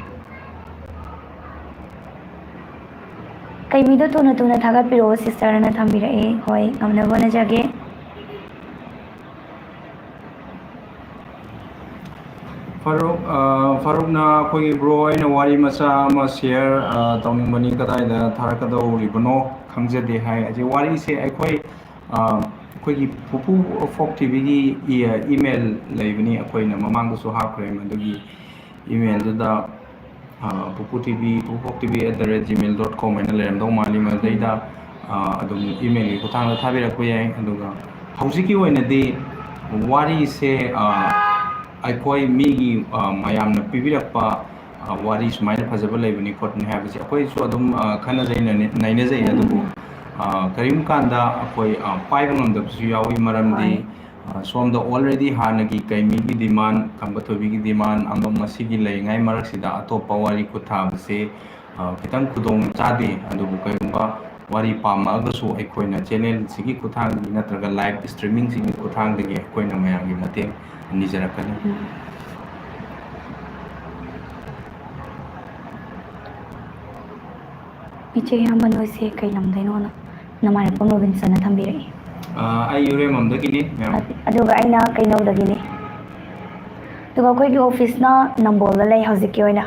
ꯀꯩꯃꯤꯗꯣ ꯊꯨꯅ ꯊꯨꯅ ꯊꯥꯒꯠꯄꯤꯔꯛꯑꯣ ꯁꯤꯁꯇꯔꯅ ꯊꯝꯕꯤꯔꯛꯑꯦ꯫ ꯍꯣꯏ, ꯉꯝꯅꯕ ꯍꯣꯠꯅꯖꯒꯦ꯫ ꯐꯥꯔꯨꯛ, ꯑ, ꯐꯥꯔꯨꯛꯅ ꯑꯩꯈꯣꯏꯒꯤ ꯕ꯭ꯔꯣ, ꯑꯩꯅ ꯋꯥꯔꯤ ꯃꯆꯥ ꯑꯃ ꯁꯤꯌꯔ, ꯑ, ꯇꯧꯅꯤꯡꯕꯅꯤ, ꯀꯗꯥꯏꯗ ꯊꯥꯔꯛꯀꯗꯧꯔꯤꯕꯅꯣ ꯈꯪꯖꯗꯦ ꯍꯥꯏ꯫ ꯑꯁꯤ ꯋꯥꯔꯤꯁꯦ ꯑꯩꯈꯣꯏ, ꯑ, ꯑꯩꯈꯣꯏꯒꯤ ꯄꯨꯄꯨ ꯐꯣꯛ ꯇꯤꯚꯤꯒꯤ ꯏ-, ꯏꯃꯦꯜ ꯂꯩꯕꯅꯤ, ꯑꯩꯈꯣꯏꯅ ꯃꯃꯥꯡꯗꯁꯨ ꯍꯥꯞꯈ꯭ꯔꯦ꯫ ꯃꯗꯨꯒꯤ ꯏꯃꯦꯜꯗꯨꯗ, ꯑ, ꯄꯨꯄꯨ ꯇꯤꯚꯤ, ꯄꯨꯄꯨ ꯐꯣꯛ TV at the rate gmail dot com ꯍꯥꯏꯅ ꯂꯩꯔꯝꯗꯧ ꯃꯥꯜꯂꯤ꯫ ꯃꯗꯩꯗ, ꯑ, ꯑꯗꯨꯝ ꯏꯃꯦꯜꯒꯤ ꯈꯨꯠꯊꯥꯡꯗ ꯊꯥꯕꯤꯔꯛꯄ ꯌꯥꯏ꯫ ꯑꯗꯨꯒ ꯍꯧꯖꯤꯛꯀꯤ ꯑꯣꯏꯅꯗꯤ ꯋꯥꯔꯤꯁꯦ, ꯑ, ꯑꯩꯈꯣꯏ ꯃꯤꯒꯤ, ꯑ, ꯃꯌꯥꯝꯅ ꯄꯤꯕꯤꯔꯛꯄ, ꯑ, ꯋꯥꯔꯤ ꯁꯨꯃꯥꯏꯅ ꯐꯖꯕ ꯂꯩꯕꯅꯤ ꯈꯣꯠꯄꯅꯤ ꯍꯥꯏꯕꯁꯦ ꯑꯩꯈꯣꯏꯁꯨ ꯑꯗꯨꯝ, ꯑ, ꯈꯟꯅꯖꯩ, ꯅꯩꯅ-, ꯅꯩꯅꯖꯩ꯫ ꯑꯗꯨꯕꯨ, ꯑ, ꯀꯔꯤꯒꯨꯝꯕ ꯀꯥꯟꯗ ꯑꯩꯈꯣꯏ, ꯑ, ꯄꯥꯏꯕ ꯉꯝꯗꯕꯁꯨ ꯌꯥꯎꯏ꯫ ꯃꯔꯝꯗꯤ, ꯃꯥꯅꯤ꯫ ꯑ, ꯁꯣꯝꯗ already ꯍꯥꯟꯅꯒꯤ ꯀꯩꯃꯤꯒꯤ demand, ꯈꯝꯕ ꯊꯣꯏꯕꯤꯒꯤ demand ꯑꯃ ꯃꯁꯤꯒꯤ ꯂꯩꯔꯤꯉꯩ ꯃꯔꯛꯁꯤꯗ ꯑꯇꯣꯞꯄ ꯋꯥꯔꯤ ꯈꯨꯠ ꯊꯥꯕꯁꯦ, ꯑ, ꯈꯤꯇꯪ ꯈꯨꯗꯣꯡ ꯆꯥꯗꯦ꯫ ꯑꯗꯨꯕꯨ ꯀꯔꯤꯒꯨꯝꯕ ꯋꯥꯔꯤ ꯄꯥꯝꯃꯛꯑꯒꯁꯨ ꯑꯩꯈꯣꯏꯅ ꯆꯦꯅꯦꯜꯁꯤꯒꯤ ꯈꯨꯠꯊꯥꯡꯗꯒꯤ ꯅꯠꯇ꯭ꯔꯒ ꯂꯥꯏꯚ ꯁ꯭ꯇ꯭ꯔꯤꯃꯤꯡꯁꯤꯒꯤ ꯈꯨꯠꯊꯥꯡꯗꯒꯤ ꯑꯩꯈꯣꯏꯅ ꯃꯌꯥꯝꯒꯤ ꯃꯇꯦꯡ ꯅꯤꯖꯔꯛꯀꯅꯤ꯫ ꯎꯝ꯫ ꯏꯆꯦ, ꯏꯌꯥꯝꯕ ꯅꯣꯏꯁꯦ ꯀꯩ ꯂꯝꯗꯩꯅꯣꯅ ꯅꯃꯥꯏꯔꯛꯄꯝ ꯔꯣꯕꯤꯟꯁꯟꯅ ꯊꯝꯕꯤꯔꯛꯏ꯫ ꯑ, ꯑꯩ ꯌꯨꯔꯦꯝꯕꯝꯗꯒꯤꯅꯤ, ꯃꯦꯝ꯫ ꯑꯗꯨꯒ ꯑꯩꯅ ꯀꯩꯅꯧꯗꯒꯤꯅꯤ꯫ ꯑꯗꯨꯒ ꯑꯩꯈꯣꯏꯒꯤ ꯑꯣꯐꯤꯁꯅ ꯅꯝꯕꯣꯜꯗ ꯂꯩ ꯍꯧꯖꯤꯛꯀꯤ ꯑꯣꯏꯅ꯫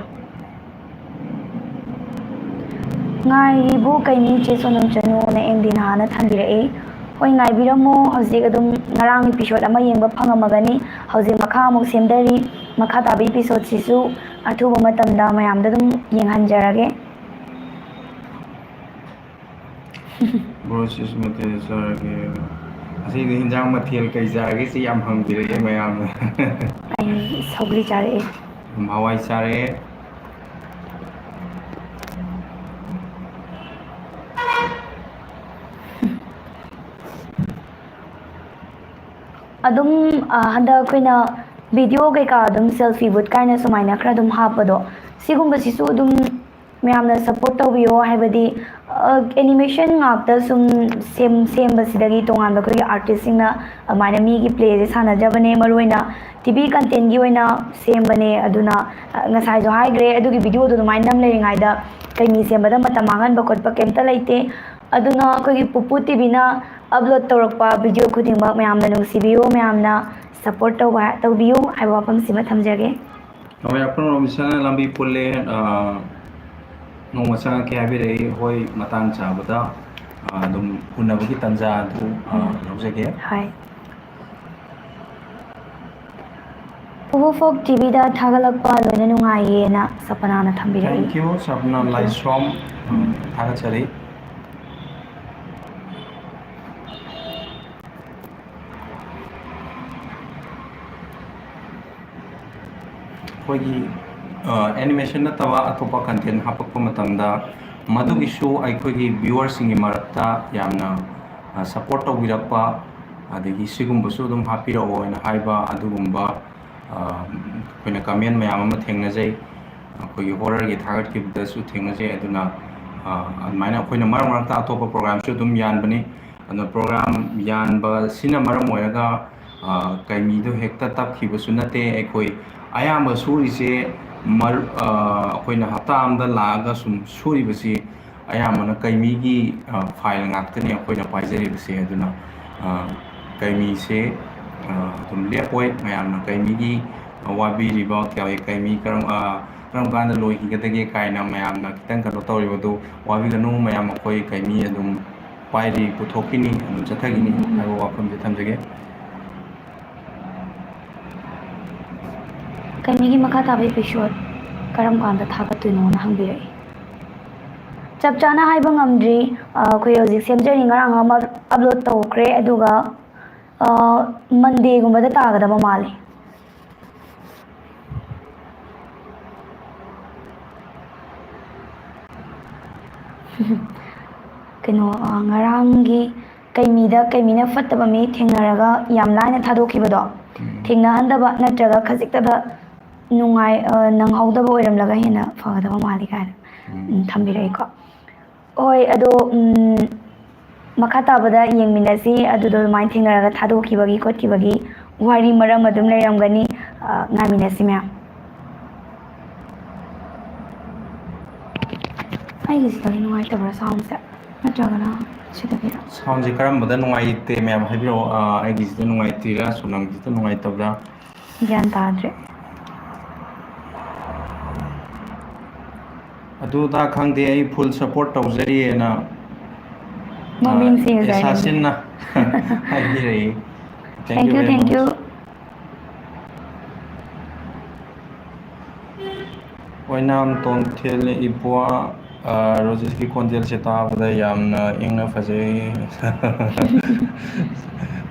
ꯉꯥꯏꯔꯤꯕꯨ ꯀꯩꯅꯤ ꯏꯆꯦ ꯁꯣꯅꯝ ꯆꯅꯨꯅ ꯑꯦꯝ ꯗꯤ ꯅꯍꯥꯅ ꯊꯝꯕꯤꯔꯛꯏ꯫ ꯍꯣꯏ, ꯉꯥꯏꯕꯤꯔꯝꯃꯣ꯫ ꯍꯧꯖꯤꯛ ꯑꯗꯨꯝ ꯉꯔꯥꯡ episode ꯑꯃ ꯌꯦꯡꯕ ꯐꯪꯉꯝꯃꯒꯅꯤ꯫ ꯍꯧꯖꯤꯛ ꯃꯈꯥ ꯑꯃꯨꯛ ꯁꯦꯝꯗꯔꯤ꯫ ꯃꯈꯥ ꯇꯥꯕ episodeꯁꯤꯁꯨ ꯑꯊꯨꯕ ꯃꯇꯝꯗ ꯃꯌꯥꯝꯗ ꯑꯗꯨꯝ ꯌꯦꯡꯍꯟꯖꯔꯒꯦ꯫ ꯕ꯭ꯔꯣ, ꯁꯤꯁ ꯃꯊꯦꯜ ꯆꯥꯔꯒꯦ꯫ ꯉꯁꯤꯗꯤ ꯍꯤꯟꯖꯥꯡ ꯃꯊꯦꯜ ꯀꯩ ꯆꯥꯔꯒꯦ ꯁꯤ ꯌꯥꯝ ꯍꯪꯕꯤꯔꯛꯑꯦ ꯃꯌꯥꯝꯅ꯫ ꯑꯩ ꯁꯧꯒ꯭ꯔꯤ ꯆꯥꯔꯛꯑꯦ꯫ ꯍꯋꯥꯏ ꯆꯥꯔꯦ꯫ ꯑꯗꯨꯝ, ꯑ, ꯍꯟꯗꯛ ꯑꯩꯈꯣꯏꯅ video ꯀꯩꯀꯥ ꯑꯗꯨꯝ selfie booth ꯀꯥꯏꯅ ꯁꯨꯃꯥꯏꯅ ꯈꯔ ꯑꯗꯨꯝ ꯍꯥꯞꯄꯗꯣ, ꯁꯤꯒꯨꯝꯕꯁꯤꯁꯨ ꯑꯗꯨꯝ ꯃꯌꯥꯝꯅ support ꯇꯧꯕꯤꯌꯣ꯫ ꯍꯥꯏꯕꯗꯤ, ꯑ, ꯑꯦꯅꯤꯃꯦꯁꯟ ꯉꯥꯛꯇ ꯁꯨꯝ ꯁꯦꯝ ꯁꯦꯝꯕꯁꯤꯗꯒꯤ ꯇꯣꯉꯥꯟꯕ ꯑꯩꯈꯣꯏꯒꯤ ꯑꯥꯔꯇꯤꯁꯁꯤꯡꯅ ꯑꯗꯨꯃꯥꯏꯅ ꯃꯤꯒꯤ ꯄ꯭ꯂꯦꯁꯦ ꯁꯥꯟꯅꯖꯕꯅꯦ꯫ ꯃꯔꯨꯑꯣꯏꯅ ꯇꯤ ꯚꯤ ꯀꯟꯇꯦꯟꯒꯤ ꯑꯣꯏꯅ ꯁꯦꯝꯕꯅꯦ꯫ ꯑꯗꯨꯅ ꯉꯁꯥꯏꯁꯨ ꯍꯥꯏꯈ꯭ꯔꯦ, ꯑꯗꯨꯒꯤ ꯚꯤꯗꯤꯑꯣꯗꯣ ꯑꯗꯨꯃꯥꯏꯅ ꯅꯝ ꯂꯩꯔꯤꯉꯩꯗ ꯀꯩꯅꯤ ꯁꯦꯝꯕꯗ ꯃꯇꯝ ꯃꯥꯡꯍꯟꯕ ꯈꯣꯠꯄ ꯀꯩꯝꯇ ꯂꯩꯇꯦ꯫ ꯑꯗꯨꯅ ꯑꯩꯈꯣꯏꯒꯤ ꯄꯨꯄꯨ ꯇꯤ ꯚꯤꯅ ꯑꯞꯂꯣꯗ ꯇꯧꯔꯛꯄ ꯚꯤꯗꯤꯑꯣ ꯈꯨꯗꯤꯡꯃꯛ ꯃꯌꯥꯝꯅ ꯅꯨꯡꯁꯤꯕꯤꯌꯨ, ꯃꯌꯥꯝꯅ ꯁꯞꯄꯣꯔꯠ ꯇꯧꯕ ꯇꯧꯕꯤꯌꯨ ꯍꯥꯏꯕ ꯋꯥꯐꯝꯁꯤꯃ ꯊꯝꯖꯒꯦ꯫ ꯍꯣꯏ, ꯑꯩꯈꯣꯏꯔꯣꯝ ꯏꯁꯥꯅ ꯂꯝꯕꯤ ꯄꯨꯜꯂꯦ꯫ ꯑ, ꯅꯣꯡꯃ ꯆꯪꯉꯛꯀꯦ ꯍꯥꯏꯕꯤꯔꯛꯏ꯫ ꯍꯣꯏ, ꯃꯇꯥꯡ ꯆꯥꯕꯗ, ꯑ, ꯑꯗꯨꯝ ꯎꯅꯕꯒꯤ ꯇꯥꯟꯖꯥ ꯑꯗꯨ, ꯑ, ꯎꯝ꯫ ꯂꯧꯖꯒꯦ꯫ ꯍꯣꯏ꯫ ꯄꯨꯄꯨ ꯐꯣꯛ ꯇꯤ ꯚꯤꯗ ꯊꯥꯒꯠꯂꯛꯄ ꯂꯣꯏꯅ ꯅꯨꯡꯉꯥꯏꯌꯦꯅ ꯁꯄꯅꯥꯅ ꯊꯝꯕꯤꯔꯛꯏ꯫ Thank you, Sapna Thank you. ꯂꯥꯏꯁ꯭ꯔꯣꯝ꯫ ꯎꯝ, ꯊꯥꯒꯠꯆꯔꯤ꯫ ꯑꯩꯈꯣꯏꯒꯤ, ꯑ, ꯑꯦꯅꯤꯃꯦꯁꯟ ꯅꯠꯇꯕ ꯑꯇꯣꯞꯄ ꯀꯟꯇꯦꯟ ꯍꯥꯞꯄꯛꯄ ꯃꯇꯝꯗ ꯃꯗꯨꯒꯤꯁꯨ ꯑꯩꯈꯣꯏꯒꯤ ꯚ꯭ꯌꯨꯋꯔꯁꯤꯡꯒꯤ ꯃꯔꯛꯇ ꯌꯥꯝꯅ, ꯑ, ꯁꯞꯄꯣꯔꯠ ꯇꯧꯕꯤꯔꯛꯄ, ꯑꯗꯒꯤ ꯁꯤꯒꯨꯝꯕꯁꯨ ꯑꯗꯨꯝ ꯍꯥꯞꯄꯤꯔꯛꯑꯣ ꯍꯥꯏꯅ ꯍꯥꯏꯕ ꯑꯗꯨꯒꯨꯝꯕ, ꯑ, ꯑꯩꯈꯣꯏꯅ ꯀꯃꯦꯟ ꯃꯌꯥꯝ ꯑꯃ ꯊꯦꯡꯅꯖꯩ꯫ ꯑꯩꯈꯣꯏꯒꯤ ꯍꯣꯔꯔꯒꯤ ꯊꯥꯒꯠꯈꯤꯕꯗꯁꯨ ꯊꯦꯡꯅꯖꯩ꯫ ꯑꯗꯨꯅ, ꯑ, ꯑꯗꯨꯃꯥꯏꯅ ꯑꯩꯈꯣꯏꯅ ꯃꯔꯛ ꯃꯔꯛꯇ ꯑꯇꯣꯞꯄ ꯄ꯭ꯔꯣꯒ꯭ꯔꯥꯝꯁꯨ ꯑꯗꯨꯝ ꯌꯥꯟꯕꯅꯤ꯫ ꯑꯗꯨꯅ ꯄ꯭ꯔꯣꯒ꯭ꯔꯥꯝ ꯌꯥꯟꯕꯁꯤꯅ ꯃꯔꯝ ꯑꯣꯏꯔꯒ, ꯑ, ꯀꯩꯃꯤꯗꯣ ꯍꯦꯛꯇ ꯇꯞꯈꯤꯕꯁꯨ ꯅꯠꯇꯦ꯫ ꯑꯩꯈꯣꯏ ꯑꯌꯥꯝꯕ ꯁꯨꯔꯤꯁꯦ ꯃꯔ-, ꯑ, ꯑꯩꯈꯣꯏꯅ ꯍꯞꯇꯥ ꯑꯃꯗ ꯂꯥꯛꯑꯒ ꯁꯨꯝ ꯁꯨꯔꯤꯕꯁꯤ ꯑꯌꯥꯝꯕꯅ ꯀꯩꯃꯤꯒꯤ, ꯑ, ꯐꯥꯏꯜ ꯉꯥꯛꯇꯅꯤ ꯑꯩꯈꯣꯏꯅ ꯄꯥꯏꯖꯔꯤꯕꯁꯦ꯫ ꯑꯗꯨꯅ, ꯑ, ꯀꯩꯃꯤꯁꯦ, ꯑ, ꯑꯗꯨꯝ ꯂꯦꯞꯄꯣꯏ꯫ ꯃꯌꯥꯝꯅ ꯀꯩꯃꯤꯒꯤ, ꯑ, ꯋꯥꯕꯤꯔꯤꯕ ꯀꯌꯥ-, ꯀꯩꯃꯤ ꯀꯔꯝ, ꯑ, ꯀꯔꯝ ꯀꯥꯟꯗ ꯂꯣꯏꯈꯤꯒꯗꯒꯦ ꯀꯥꯏꯅ ꯃꯌꯥꯝꯅ ꯈꯤꯇꯪ ꯀꯩꯅꯣ ꯇꯧꯔꯤꯕꯗꯨ ꯋꯥꯕꯤꯒꯅꯨ꯫ ꯃꯌꯥꯝ ꯑꯩꯈꯣꯏ ꯀꯩꯃꯤ ꯑꯗꯨꯝ ꯄꯥꯏꯔꯤ, ꯄꯨꯊꯣꯛꯈꯤꯅꯤ, ꯑꯗꯨꯝ ꯆꯠꯊꯈꯤꯅꯤ ꯍꯥꯏꯕ ꯋꯥꯐꯝꯁꯦ ꯊꯝꯖꯒꯦ꯫ ꯀꯩꯃꯤꯒꯤ ꯃꯈꯥ ꯇꯥꯕ ꯏꯄꯤꯁꯣꯠ ꯀꯔꯝ ꯀꯥꯟꯗ ꯊꯥꯒꯠꯇꯣꯏꯅꯣꯅ ꯍꯪꯕꯤꯔꯛꯏ꯫ ꯆꯞ ꯆꯥꯅ ꯍꯥꯏꯕ ꯉꯝꯗ꯭ꯔꯤ꯫ ꯑ, ꯑꯩꯈꯣꯏ ꯍꯧꯖꯤꯛ ꯁꯦꯝꯖꯔꯤ, ꯉꯔꯥꯡ ꯑꯃ ꯑꯞꯂꯣꯗ ꯇꯧꯈ꯭ꯔꯦ, ꯑꯗꯨꯒ, ꯑ, ꯃꯟꯗꯦꯒꯨꯝꯕꯗ ꯇꯥꯒꯗꯕ ꯃꯥꯜꯂꯤ꯫ ꯀꯩꯅꯣ, ꯑ, ꯉꯔꯥꯡꯒꯤ ꯀꯩꯃꯤꯗ, ꯀꯩꯃꯤꯅ ꯐꯠꯇꯕ ꯃꯤ ꯊꯦꯡꯅꯔꯒ ꯌꯥꯝ ꯂꯥꯏꯅ ꯊꯥꯗꯣꯛꯈꯤꯕꯗꯣ, ꯎꯝ꯫ ꯊꯦꯡꯅꯍꯟꯗꯕ ꯅꯠꯇ꯭ꯔꯒ ꯈꯖꯤꯛꯇꯗ ꯅꯨꯡꯉꯥꯏ-, ꯑ, ꯅꯪꯍꯧꯗꯕ ꯑꯣꯏꯔꯝꯂꯒ ꯍꯦꯟꯅ ꯐꯒꯗꯕ ꯃꯥꯜꯂꯤ ꯀꯥꯏꯅ, ꯎꯝ꯫ ꯎꯝ, ꯊꯝꯕꯤꯔꯛꯏꯀꯣ꯫ ꯍꯣꯏ, ꯑꯗꯣ, ꯎꯝ, ꯃꯈꯥ ꯇꯥꯕꯗ ꯌꯦꯡꯃꯤꯟꯅꯁꯤ꯫ ꯑꯗꯨꯗꯣ ꯑꯗꯨꯃꯥꯏꯅ ꯊꯦꯡꯅꯔꯒ ꯊꯥꯗꯣꯛꯈꯤꯕꯒꯤ ꯈꯣꯠꯈꯤꯕꯒꯤ ꯋꯥꯔꯤ ꯃꯔꯝ ꯑꯗꯨꯝ ꯂꯩꯔꯝꯒꯅꯤ꯫ ꯑ, ꯉꯥꯏꯃꯤꯟꯅꯁꯤ ꯃꯌꯥꯝ꯫ ꯑꯩꯒꯤꯁꯤꯗꯒꯤ ꯅꯨꯡꯉꯥꯏꯇꯕ꯭ꯔꯥ soundꯁꯦ? ꯅꯠꯇ꯭ꯔꯒꯅ ꯁꯤꯗꯒꯤꯔ? Soundꯁꯦ ꯀꯔꯝꯕꯗ ꯅꯨꯡꯉꯥꯏꯇꯦ ꯃꯌꯥꯝ ꯍꯥꯏꯕꯤꯔꯛꯑꯣ꯫ ꯑ, ꯑꯩꯒꯤꯁꯤꯗ ꯅꯨꯡꯉꯥꯏꯇ꯭ꯔꯤꯔꯥ, ꯁꯣꯅꯝꯒꯤꯁꯤꯗ ꯅꯨꯡꯉꯥꯏꯇꯕ꯭ꯔꯥ? ꯒ꯭ꯌꯥꯟ ꯇꯥꯗ꯭ꯔꯦ꯫ ꯑꯗꯨꯗ ꯈꯪꯗꯦ, ꯑꯩ full support ꯇꯧꯖꯔꯤꯑꯅ, ꯃꯃꯤꯡꯁꯤ ꯑ, ꯉꯁꯥꯏ assassinꯅ ꯍꯥꯏꯕꯤꯔꯛꯏ꯫ Thank you, thank you, very much꯫ ꯑꯣꯏꯅꯥꯝ ꯇꯣꯟꯊꯤꯜ ꯏꯕꯣ, ꯑ, ꯔꯣꯖꯦꯁꯀꯤ ꯈꯣꯟꯖꯦꯜꯁꯦ ꯇꯥꯕꯗ ꯌꯥꯝꯅ ꯏꯪꯅ ꯐꯖꯩ꯫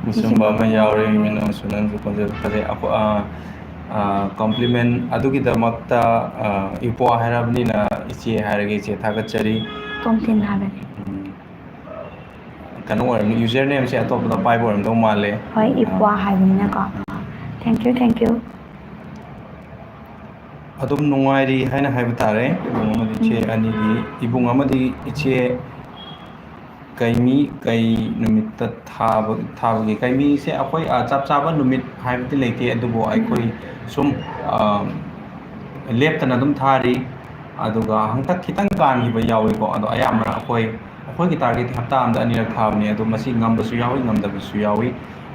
ꯃꯨꯁꯨꯝꯕ ꯑꯃ ꯌꯥꯎꯔꯦ, ꯏꯃꯤꯅ ꯃꯨꯁꯨ ꯅꯪꯁꯨ ꯈꯣꯟꯖꯦꯜ ꯐꯖꯩ꯫ ꯑꯩꯈꯣ-, ꯑ, ꯑ, compliment ꯑꯗꯨꯒꯤꯗꯃꯛꯇ, ꯑ, ꯏꯕꯣ ꯍꯥꯏꯔꯕꯅꯤꯅ ꯏꯆꯦ ꯍꯥꯏꯔꯒꯦ, ꯏꯆꯦ ꯊꯥꯒꯠꯆꯔꯤ꯫ ꯇꯣꯝꯊꯤꯟ ꯍꯥꯏꯕꯅꯦ꯫ ꯎꯝ꯫ ꯀꯩꯅꯣ ꯑꯣꯏꯔꯝꯅꯤ, usernameꯁꯦ ꯑꯇꯣꯞꯄꯗ ꯄꯥꯏꯕ ꯑꯣꯏꯔꯝꯗꯧ ꯃꯥꯜꯂꯦ꯫ ꯍꯣꯏ, ꯏꯄ꯭ꯋꯥ ꯍꯥꯏꯕꯅꯤꯅꯀꯣ꯫ Thank you, thank you꯫ ꯑꯗꯨꯝ ꯅꯨꯡꯉꯥꯏꯔꯤ ꯍꯥꯏꯅ ꯍꯥꯏꯕ ꯇꯥꯔꯦ꯫ ꯏꯕꯨꯡ ꯑꯃꯗꯤ ꯏꯆꯦ ꯎꯝ꯫ ꯑꯅꯤꯗꯤ, ꯏꯕꯨꯡ ꯑꯃꯗꯤ ꯏꯆꯦ ꯀꯩꯃꯤ ꯀꯩ ꯅꯨꯃꯤꯠꯇ ꯊꯥꯕ, ꯊꯥꯕꯒꯦ? ꯀꯩꯃꯤꯁꯦ ꯑꯩꯈꯣꯏ, ꯑ, ꯆꯞ ꯆꯥꯕ ꯅꯨꯃꯤꯠ ꯍꯥꯏꯕꯗꯤ ꯂꯩꯇꯦ, ꯑꯗꯨꯕꯨ ꯎꯝ꯫ ꯑꯩꯈꯣꯏ ꯁꯨꯝ, ꯑ, ꯂꯦꯞꯇꯅ ꯑꯗꯨꯝ ꯊꯥꯔꯤ꯫ ꯑꯗꯨꯒ ꯍꯟꯗꯛ ꯈꯤꯇꯪ ꯀꯥꯟꯈꯤꯕ ꯌꯥꯎꯏꯀꯣ, ꯑꯗꯣ ꯑꯌꯥꯝꯕꯅ ꯑꯩꯈꯣꯏ, ꯑꯩꯈꯣꯏꯒꯤ targetꯇꯤ ꯍꯞꯇꯥ ꯑꯃꯗ ꯑꯅꯤꯔꯛ ꯊꯥꯕꯅꯦ꯫ ꯑꯗꯣ ꯃꯁꯤ ꯉꯝꯕꯁꯨ ꯌꯥꯎꯏ, ꯉꯝꯗꯕꯁꯨ ꯌꯥꯎꯏ꯫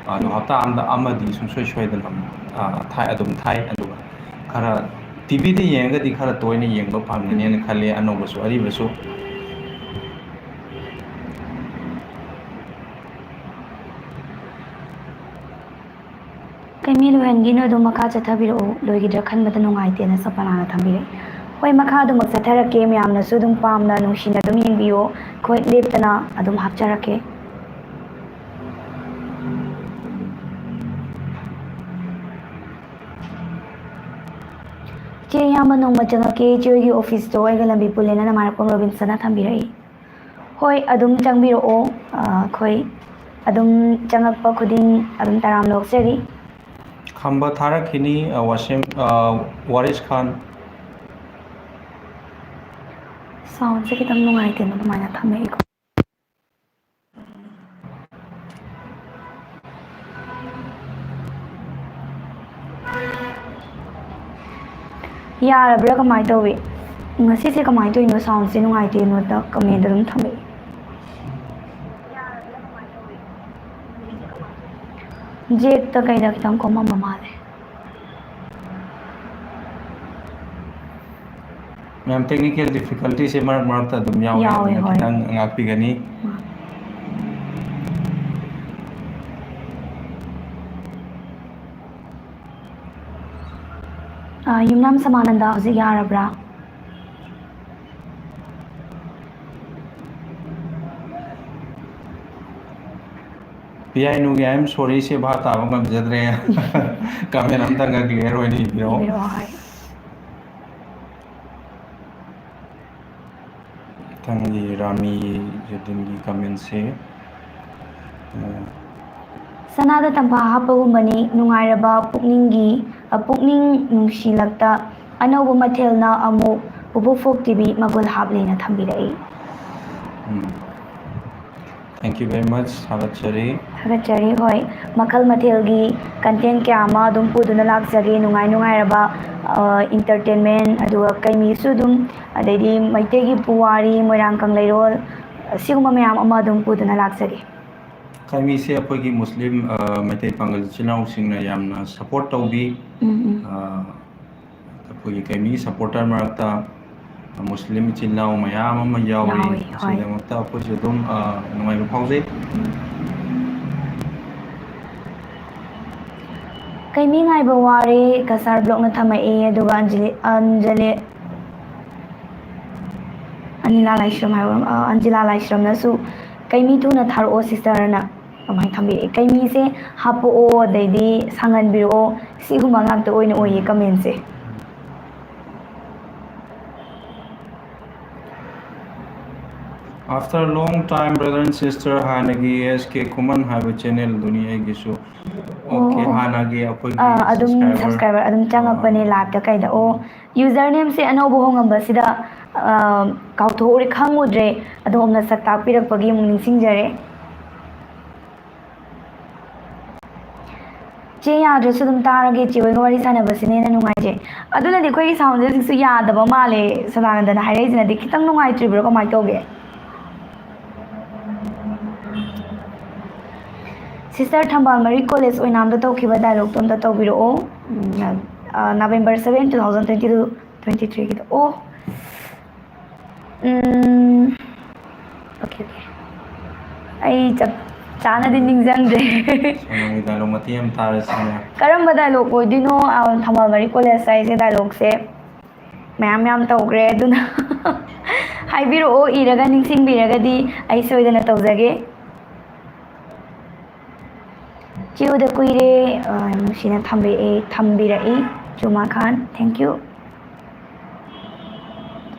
ꯑꯗꯣ ꯎꯝ꯫ ꯍꯞꯇꯥ ꯑꯃꯗ ꯑꯃꯗꯤ ꯁꯨꯡꯁꯣꯏ ꯁꯣꯏꯗꯅ, ꯑ, ꯊꯥꯏ, ꯑꯗꯨꯝ ꯊꯥꯏ꯫ ꯑꯗꯨꯒ ꯈꯔ TVꯗ ꯌꯦꯡꯉꯒꯗꯤ ꯈꯔ ꯇꯣꯏꯅ ꯌꯦꯡꯕ ꯐꯪꯒꯅꯦꯅ ꯎꯝ꯫ ꯈꯜꯂꯦ, ꯑꯅꯧꯕꯁꯨ ꯑꯔꯤꯕꯁꯨ꯫ ꯀꯩꯃꯤ ꯂꯣꯏꯍꯟꯒꯤꯅꯨ, ꯑꯗꯨꯝ ꯃꯈꯥ ꯆꯠꯊꯕꯤꯔꯛꯎ, ꯂꯣꯏꯈꯤꯗ꯭ꯔꯥ ꯈꯟꯕꯗ ꯅꯨꯡꯉꯥꯏꯇꯦꯅ ꯁꯄꯅꯥꯅ ꯊꯝꯕꯤꯔꯛꯏ꯫ ꯍꯣꯏ, ꯃꯈꯥ ꯑꯗꯨꯃꯛ ꯆꯠꯊꯔꯛꯀꯦ, ꯃꯌꯥꯝꯅꯁꯨ ꯑꯗꯨꯝ ꯄꯥꯝꯅ ꯅꯨꯡꯁꯤꯅ ꯑꯗꯨꯝ ꯌꯦꯡꯕꯤꯌꯣ, ꯑꯩꯈꯣꯏ ꯂꯦꯞꯇꯅ ꯑꯗꯨꯝ ꯍꯥꯞꯆꯔꯛꯀꯦ꯫ ꯏꯆꯦ, ꯏꯌꯥꯝꯕ ꯅꯣꯡꯃ ꯆꯪꯉꯛꯀꯦ, ꯏꯆꯦ ꯍꯣꯏꯒꯤ officeꯇꯣ ꯑꯩꯒ ꯂꯝꯕꯤ ꯄꯨꯜꯂꯦꯅ ꯅꯃꯥꯟꯅꯕ ꯔꯣꯕꯤꯟꯁꯟꯅ ꯊꯝꯕꯤꯔꯛꯏ꯫ ꯍꯣꯏ, ꯑꯗꯨꯝ ꯆꯪꯕꯤꯔꯛꯑꯣ꯫ ꯑ, ꯑꯩꯈꯣꯏ ꯑꯗꯨꯝ ꯆꯪꯉꯛꯄ ꯈꯨꯗꯤꯡ ꯑꯗꯨꯝ ꯇꯔꯥꯝꯅ ꯑꯣꯛꯆꯔꯤ꯫ ꯈꯝꯕ ꯊꯥꯔꯛꯈꯤꯅꯤ, ꯑ, ꯋꯥꯁꯤꯝ, ꯑ, ꯋꯥꯔꯤꯁ ꯈꯥꯟ꯫ ꯁꯥꯎꯟꯁꯦ ꯈꯤꯇꯪ ꯅꯨꯡꯉꯥꯏꯇꯦꯅ ꯑꯗꯨꯃꯥꯏꯅ ꯊꯝꯃꯛꯏꯀꯣ꯫ ꯌꯥꯔꯕ꯭ꯔꯥ? ꯀꯃꯥꯏꯅ ꯇꯧꯏ? ꯉꯁꯤꯁꯦ ꯀꯃꯥꯏꯅ ꯇꯧꯔꯤꯅꯣ? ꯁꯥꯎꯟꯁꯦ ꯅꯨꯡꯉꯥꯏꯇꯦꯅꯣꯗ ꯀꯃꯦꯟꯗ ꯑꯗꯨꯝ ꯊꯝꯃꯛꯏ꯫ ꯖꯦꯛꯇ ꯀꯩꯗ ꯈꯤꯇꯪ ꯀꯣꯝꯃꯝꯕ ꯃꯥꯜꯂꯦ꯫ ꯃꯌꯥꯝ, technical difficultyꯁꯦ ꯃꯔꯛ ꯃꯔꯛꯇ ꯑꯗꯨꯝ ꯌꯥꯎꯋꯦ, ꯌꯥꯎꯋꯦ, ꯑꯗꯨꯅ ꯍꯣꯏ꯫ ꯈꯤꯇꯪ ꯉꯥꯛꯄꯤꯒꯅꯤ꯫ ꯑ, ꯌꯨꯝꯅꯥꯝ ꯁꯃꯥꯅꯟꯗ, ꯍꯧꯖꯤꯛ ꯌꯥꯔꯕ꯭ꯔꯥ? ꯄꯤꯌꯥꯏꯅꯨꯒꯤ "I am sorryꯁꯦ" ꯚꯥꯞ ꯇꯥꯕ ꯉꯝꯖꯗ꯭ꯔꯦ꯫ ꯀꯃꯦꯟ ꯑꯝꯇꯪꯒ clear ꯑꯣꯏꯅ ꯏꯕꯤꯔꯛꯑꯣ꯫ ꯏꯕꯤꯔꯛꯑꯣ, ꯍꯣꯏ꯫ ꯃꯊꯪꯒꯤ ꯔꯥꯃꯤ ꯖꯨꯗꯤꯟꯒꯤ ꯀꯃꯦꯟꯁꯦ, ꯑ, ꯁꯅꯥꯗ ꯇꯝꯐꯥ ꯍꯥꯞꯄꯒꯨꯝꯕꯅꯤ, ꯅꯨꯡꯉꯥꯏꯔꯕ ꯄꯨꯛꯅꯤꯡꯒꯤ, ꯑ, ꯄꯨꯛꯅꯤꯡ ꯅꯨꯡꯁꯤꯂꯛꯇ ꯑꯅꯧꯕ ꯃꯊꯦꯜꯅ ꯑꯃꯨꯛ ꯄꯨꯕꯨ ꯐꯣꯛ ꯇꯤꯚꯤ ꯃꯒꯨꯜ ꯍꯥꯞꯂꯦꯅ ꯊꯝꯕꯤꯔꯛꯏ꯫ ꯎꯝ꯫ Thank you very much, ꯊꯥꯒꯠꯆꯔꯤ꯫ ꯊꯥꯒꯠꯆꯔꯤ, ꯍꯣꯏ꯫ ꯃꯈꯜ ꯃꯊꯦꯜꯒꯤ content ꯀꯌꯥ ꯑꯃ ꯑꯗꯨꯝ ꯄꯨꯗꯨꯅ ꯂꯥꯛꯆꯒꯦ, ꯅꯨꯡꯉꯥꯏ ꯅꯨꯡꯉꯥꯏꯔꯕ, ꯑ, entertainment, ꯑꯗꯨꯒ ꯀꯩꯃꯤꯁꯨ ꯑꯗꯨꯝ, ꯑꯗꯩꯗꯤ ꯃꯩꯇꯩꯒꯤ ꯄꯨꯋꯥꯔꯤ, ꯃꯣꯏꯔꯥꯡ ꯀꯪꯂꯩꯔꯣꯜ, ꯁꯤꯒꯨꯝꯕ ꯃꯌꯥꯝ ꯑꯃ ꯑꯗꯨꯝ ꯄꯨꯗꯨꯅ ꯂꯥꯛꯆꯒꯦ꯫ ꯀꯩꯃꯤꯁꯦ ꯑꯩꯈꯣꯏꯒꯤ ꯃꯨꯁꯂꯤꯝ, ꯑ, ꯃꯩꯇꯩ ꯄꯥꯉꯜ ꯏꯆꯤꯜ ꯏꯅꯥꯎꯁꯤꯡꯅ ꯌꯥꯝꯅ support ꯇꯧꯕꯤ꯫ ꯎꯝ, ꯎꯝ꯫ ꯑ, ꯑꯩꯈꯣꯏꯒꯤ ꯀꯩꯃꯤ supporter ꯃꯔꯛꯇ ꯃꯨꯁꯂꯤꯝ ꯏꯆꯤꯜ ꯏꯅꯥꯎ ꯃꯌꯥꯝ ꯑꯃ ꯌꯥꯎꯔꯤ꯫ ꯌꯥꯎꯔꯤ, ꯍꯣꯏ꯫ ꯃꯁꯤꯒꯤꯗꯃꯛꯇ ꯑꯩꯈꯣꯏꯁꯨ ꯑꯗꯨꯝ, ꯑ, ꯅꯨꯡꯉꯥꯏꯕ ꯐꯥꯎꯖꯩ꯫ ꯀꯩꯃꯤ ꯉꯥꯏꯕ ꯋꯥꯔꯦ, ꯀꯁꯥꯔ ꯕ꯭ꯂꯣꯛꯅ ꯊꯝꯃꯛꯑꯦ, ꯑꯗꯨꯒ ꯑꯟꯖꯂꯤ, ꯑꯟꯖꯂꯤ, ꯑꯅꯤꯂꯥ ꯂꯥꯏꯁ꯭ꯔꯝ ꯍꯥꯏꯕ, ꯑ, ꯑꯟꯖꯤꯂꯥ ꯂꯥꯏꯁ꯭ꯔꯝꯅꯁꯨ "ꯀꯩꯃꯤ ꯊꯨꯅ ꯊꯥꯔꯛꯑꯣ sisterꯅ" ꯑꯗꯨꯃꯥꯏꯅ ꯊꯝꯕꯤꯔꯛꯑꯦ꯫ ꯀꯩꯃꯤꯁꯦ ꯍꯥꯞꯄꯛꯑꯣ, ꯑꯗꯩꯗꯤ ꯁꯥꯡꯍꯟꯕꯤꯔꯛꯑꯣ, ꯁꯤꯒꯨꯝꯕ ꯉꯥꯛꯇ ꯑꯣꯏꯅ ꯑꯣꯏꯌꯦ commentꯁꯦ꯫ After a long time, brother and sister, ꯍꯥꯟꯅꯒꯤ ꯑꯦꯁ ꯀꯦ ꯈꯨꯃꯟ ꯍꯥꯏꯕ channelꯗꯨꯅꯤ ꯑꯩꯒꯤꯁꯨ꯫ ꯑꯣꯀꯦ, ꯑꯣ, ꯑꯣ꯫ ꯍꯥꯟꯅꯒꯤ ꯑꯩꯈꯣꯏꯒꯤ ꯑꯥ, ꯑꯗꯨꯝ subscriber꯫ Subscriber ꯑꯗꯨꯝ ꯆꯪꯉꯛꯄꯅꯦ ꯑꯥ꯫ Live-ꯇ ꯀꯩꯗ꯫ ꯑꯣ, user name-ꯁꯦ ꯑꯅꯧꯕ ꯍꯣꯡꯉꯝꯕꯁꯤꯗ, ꯑꯥ, ꯀꯥꯎꯊꯣꯛꯎꯔꯦ, ꯈꯪꯉꯨꯗ꯭ꯔꯦ꯫ ꯑꯗꯣꯝꯅ ꯁꯛ ꯇꯥꯛꯄꯤꯔꯛꯄꯒꯤ ꯑꯃꯨꯛ ꯅꯤꯡꯁꯤꯡꯖꯔꯦ꯫ ꯆꯦ, ꯌꯥꯗ꯭ꯔꯁꯨ ꯑꯗꯨꯝ ꯇꯥꯔꯒꯦ, ꯆꯦ ꯍꯣꯏꯒ ꯋꯥꯔꯤ ꯁꯥꯟꯅꯕꯁꯤꯅ ꯍꯦꯟꯅ ꯅꯨꯡꯉꯥꯏꯖꯩ꯫ ꯑꯗꯨꯅꯗꯤ ꯑꯩꯈꯣꯏꯒꯤ sound-ꯁꯦ ꯍꯧꯖꯤꯛꯁꯨ ꯌꯥꯗꯕ ꯃꯥꯜꯂꯦ, ꯁꯗꯥꯅꯟꯗꯅ ꯍꯥꯏꯔꯛꯏꯁꯤꯅꯗꯤ꯫ ꯈꯤꯇꯪ ꯅꯨꯡꯉꯥꯏꯇ꯭ꯔꯤꯕ꯭ꯔꯣ, ꯀꯃꯥꯏꯅ ꯇꯧꯒꯦ? Sister, ꯊꯝꯕꯥꯜ ꯃꯔꯤ college ꯑꯣꯏꯅꯥꯝꯗ ꯇꯧꯈꯤꯕ dialogue-ꯇꯣ ꯑꯝꯇ ꯇꯧꯕꯤꯔꯛꯑꯣ꯫ ꯎꯝ, ꯑ, November seven, two thousand twenty-two, twenty-three-ꯒꯤꯗꯣ꯫ ꯑꯣ, ꯎꯝ, okay, okay꯫ ꯑꯩ ꯆꯞ ꯆꯥꯅꯗꯤ ꯅꯤꯡꯁꯤꯡꯗ꯭ꯔꯦ꯫ ꯁꯣꯅꯝꯒꯤ dialogue ꯃꯇꯦꯛ ꯑꯃ ꯇꯥꯔꯁꯤꯅꯦ꯫ ꯀꯔꯝꯕ dialogue ꯑꯣꯏꯗꯣꯏꯅꯣ? ꯑ, ꯊꯝꯕꯥꯜ ꯃꯔꯤ college ꯍꯥꯏꯁꯦ dialogue-ꯁꯦ ꯃꯌꯥꯝ ꯃꯌꯥꯝ ꯇꯧꯈ꯭ꯔꯦ, ꯑꯗꯨꯅ ꯍꯥꯏꯕꯤꯔꯛꯑꯣ, ꯏꯔꯒ ꯅꯤꯡꯁꯤꯡꯕꯤꯔꯒꯗꯤ ꯑꯩ ꯁꯣꯏꯗꯅ ꯇꯧꯖꯒꯦ꯫ ꯆꯦ ꯎꯗ ꯀꯨꯏꯔꯦ, ꯑ, ꯌꯥꯝ ꯅꯨꯡꯁꯤꯅ ꯊꯝꯕꯤꯔꯛꯑꯦ, ꯊꯝꯕꯤꯔꯛꯏ, ꯖꯨꯃꯥ ꯈꯥꯟ, thank you꯫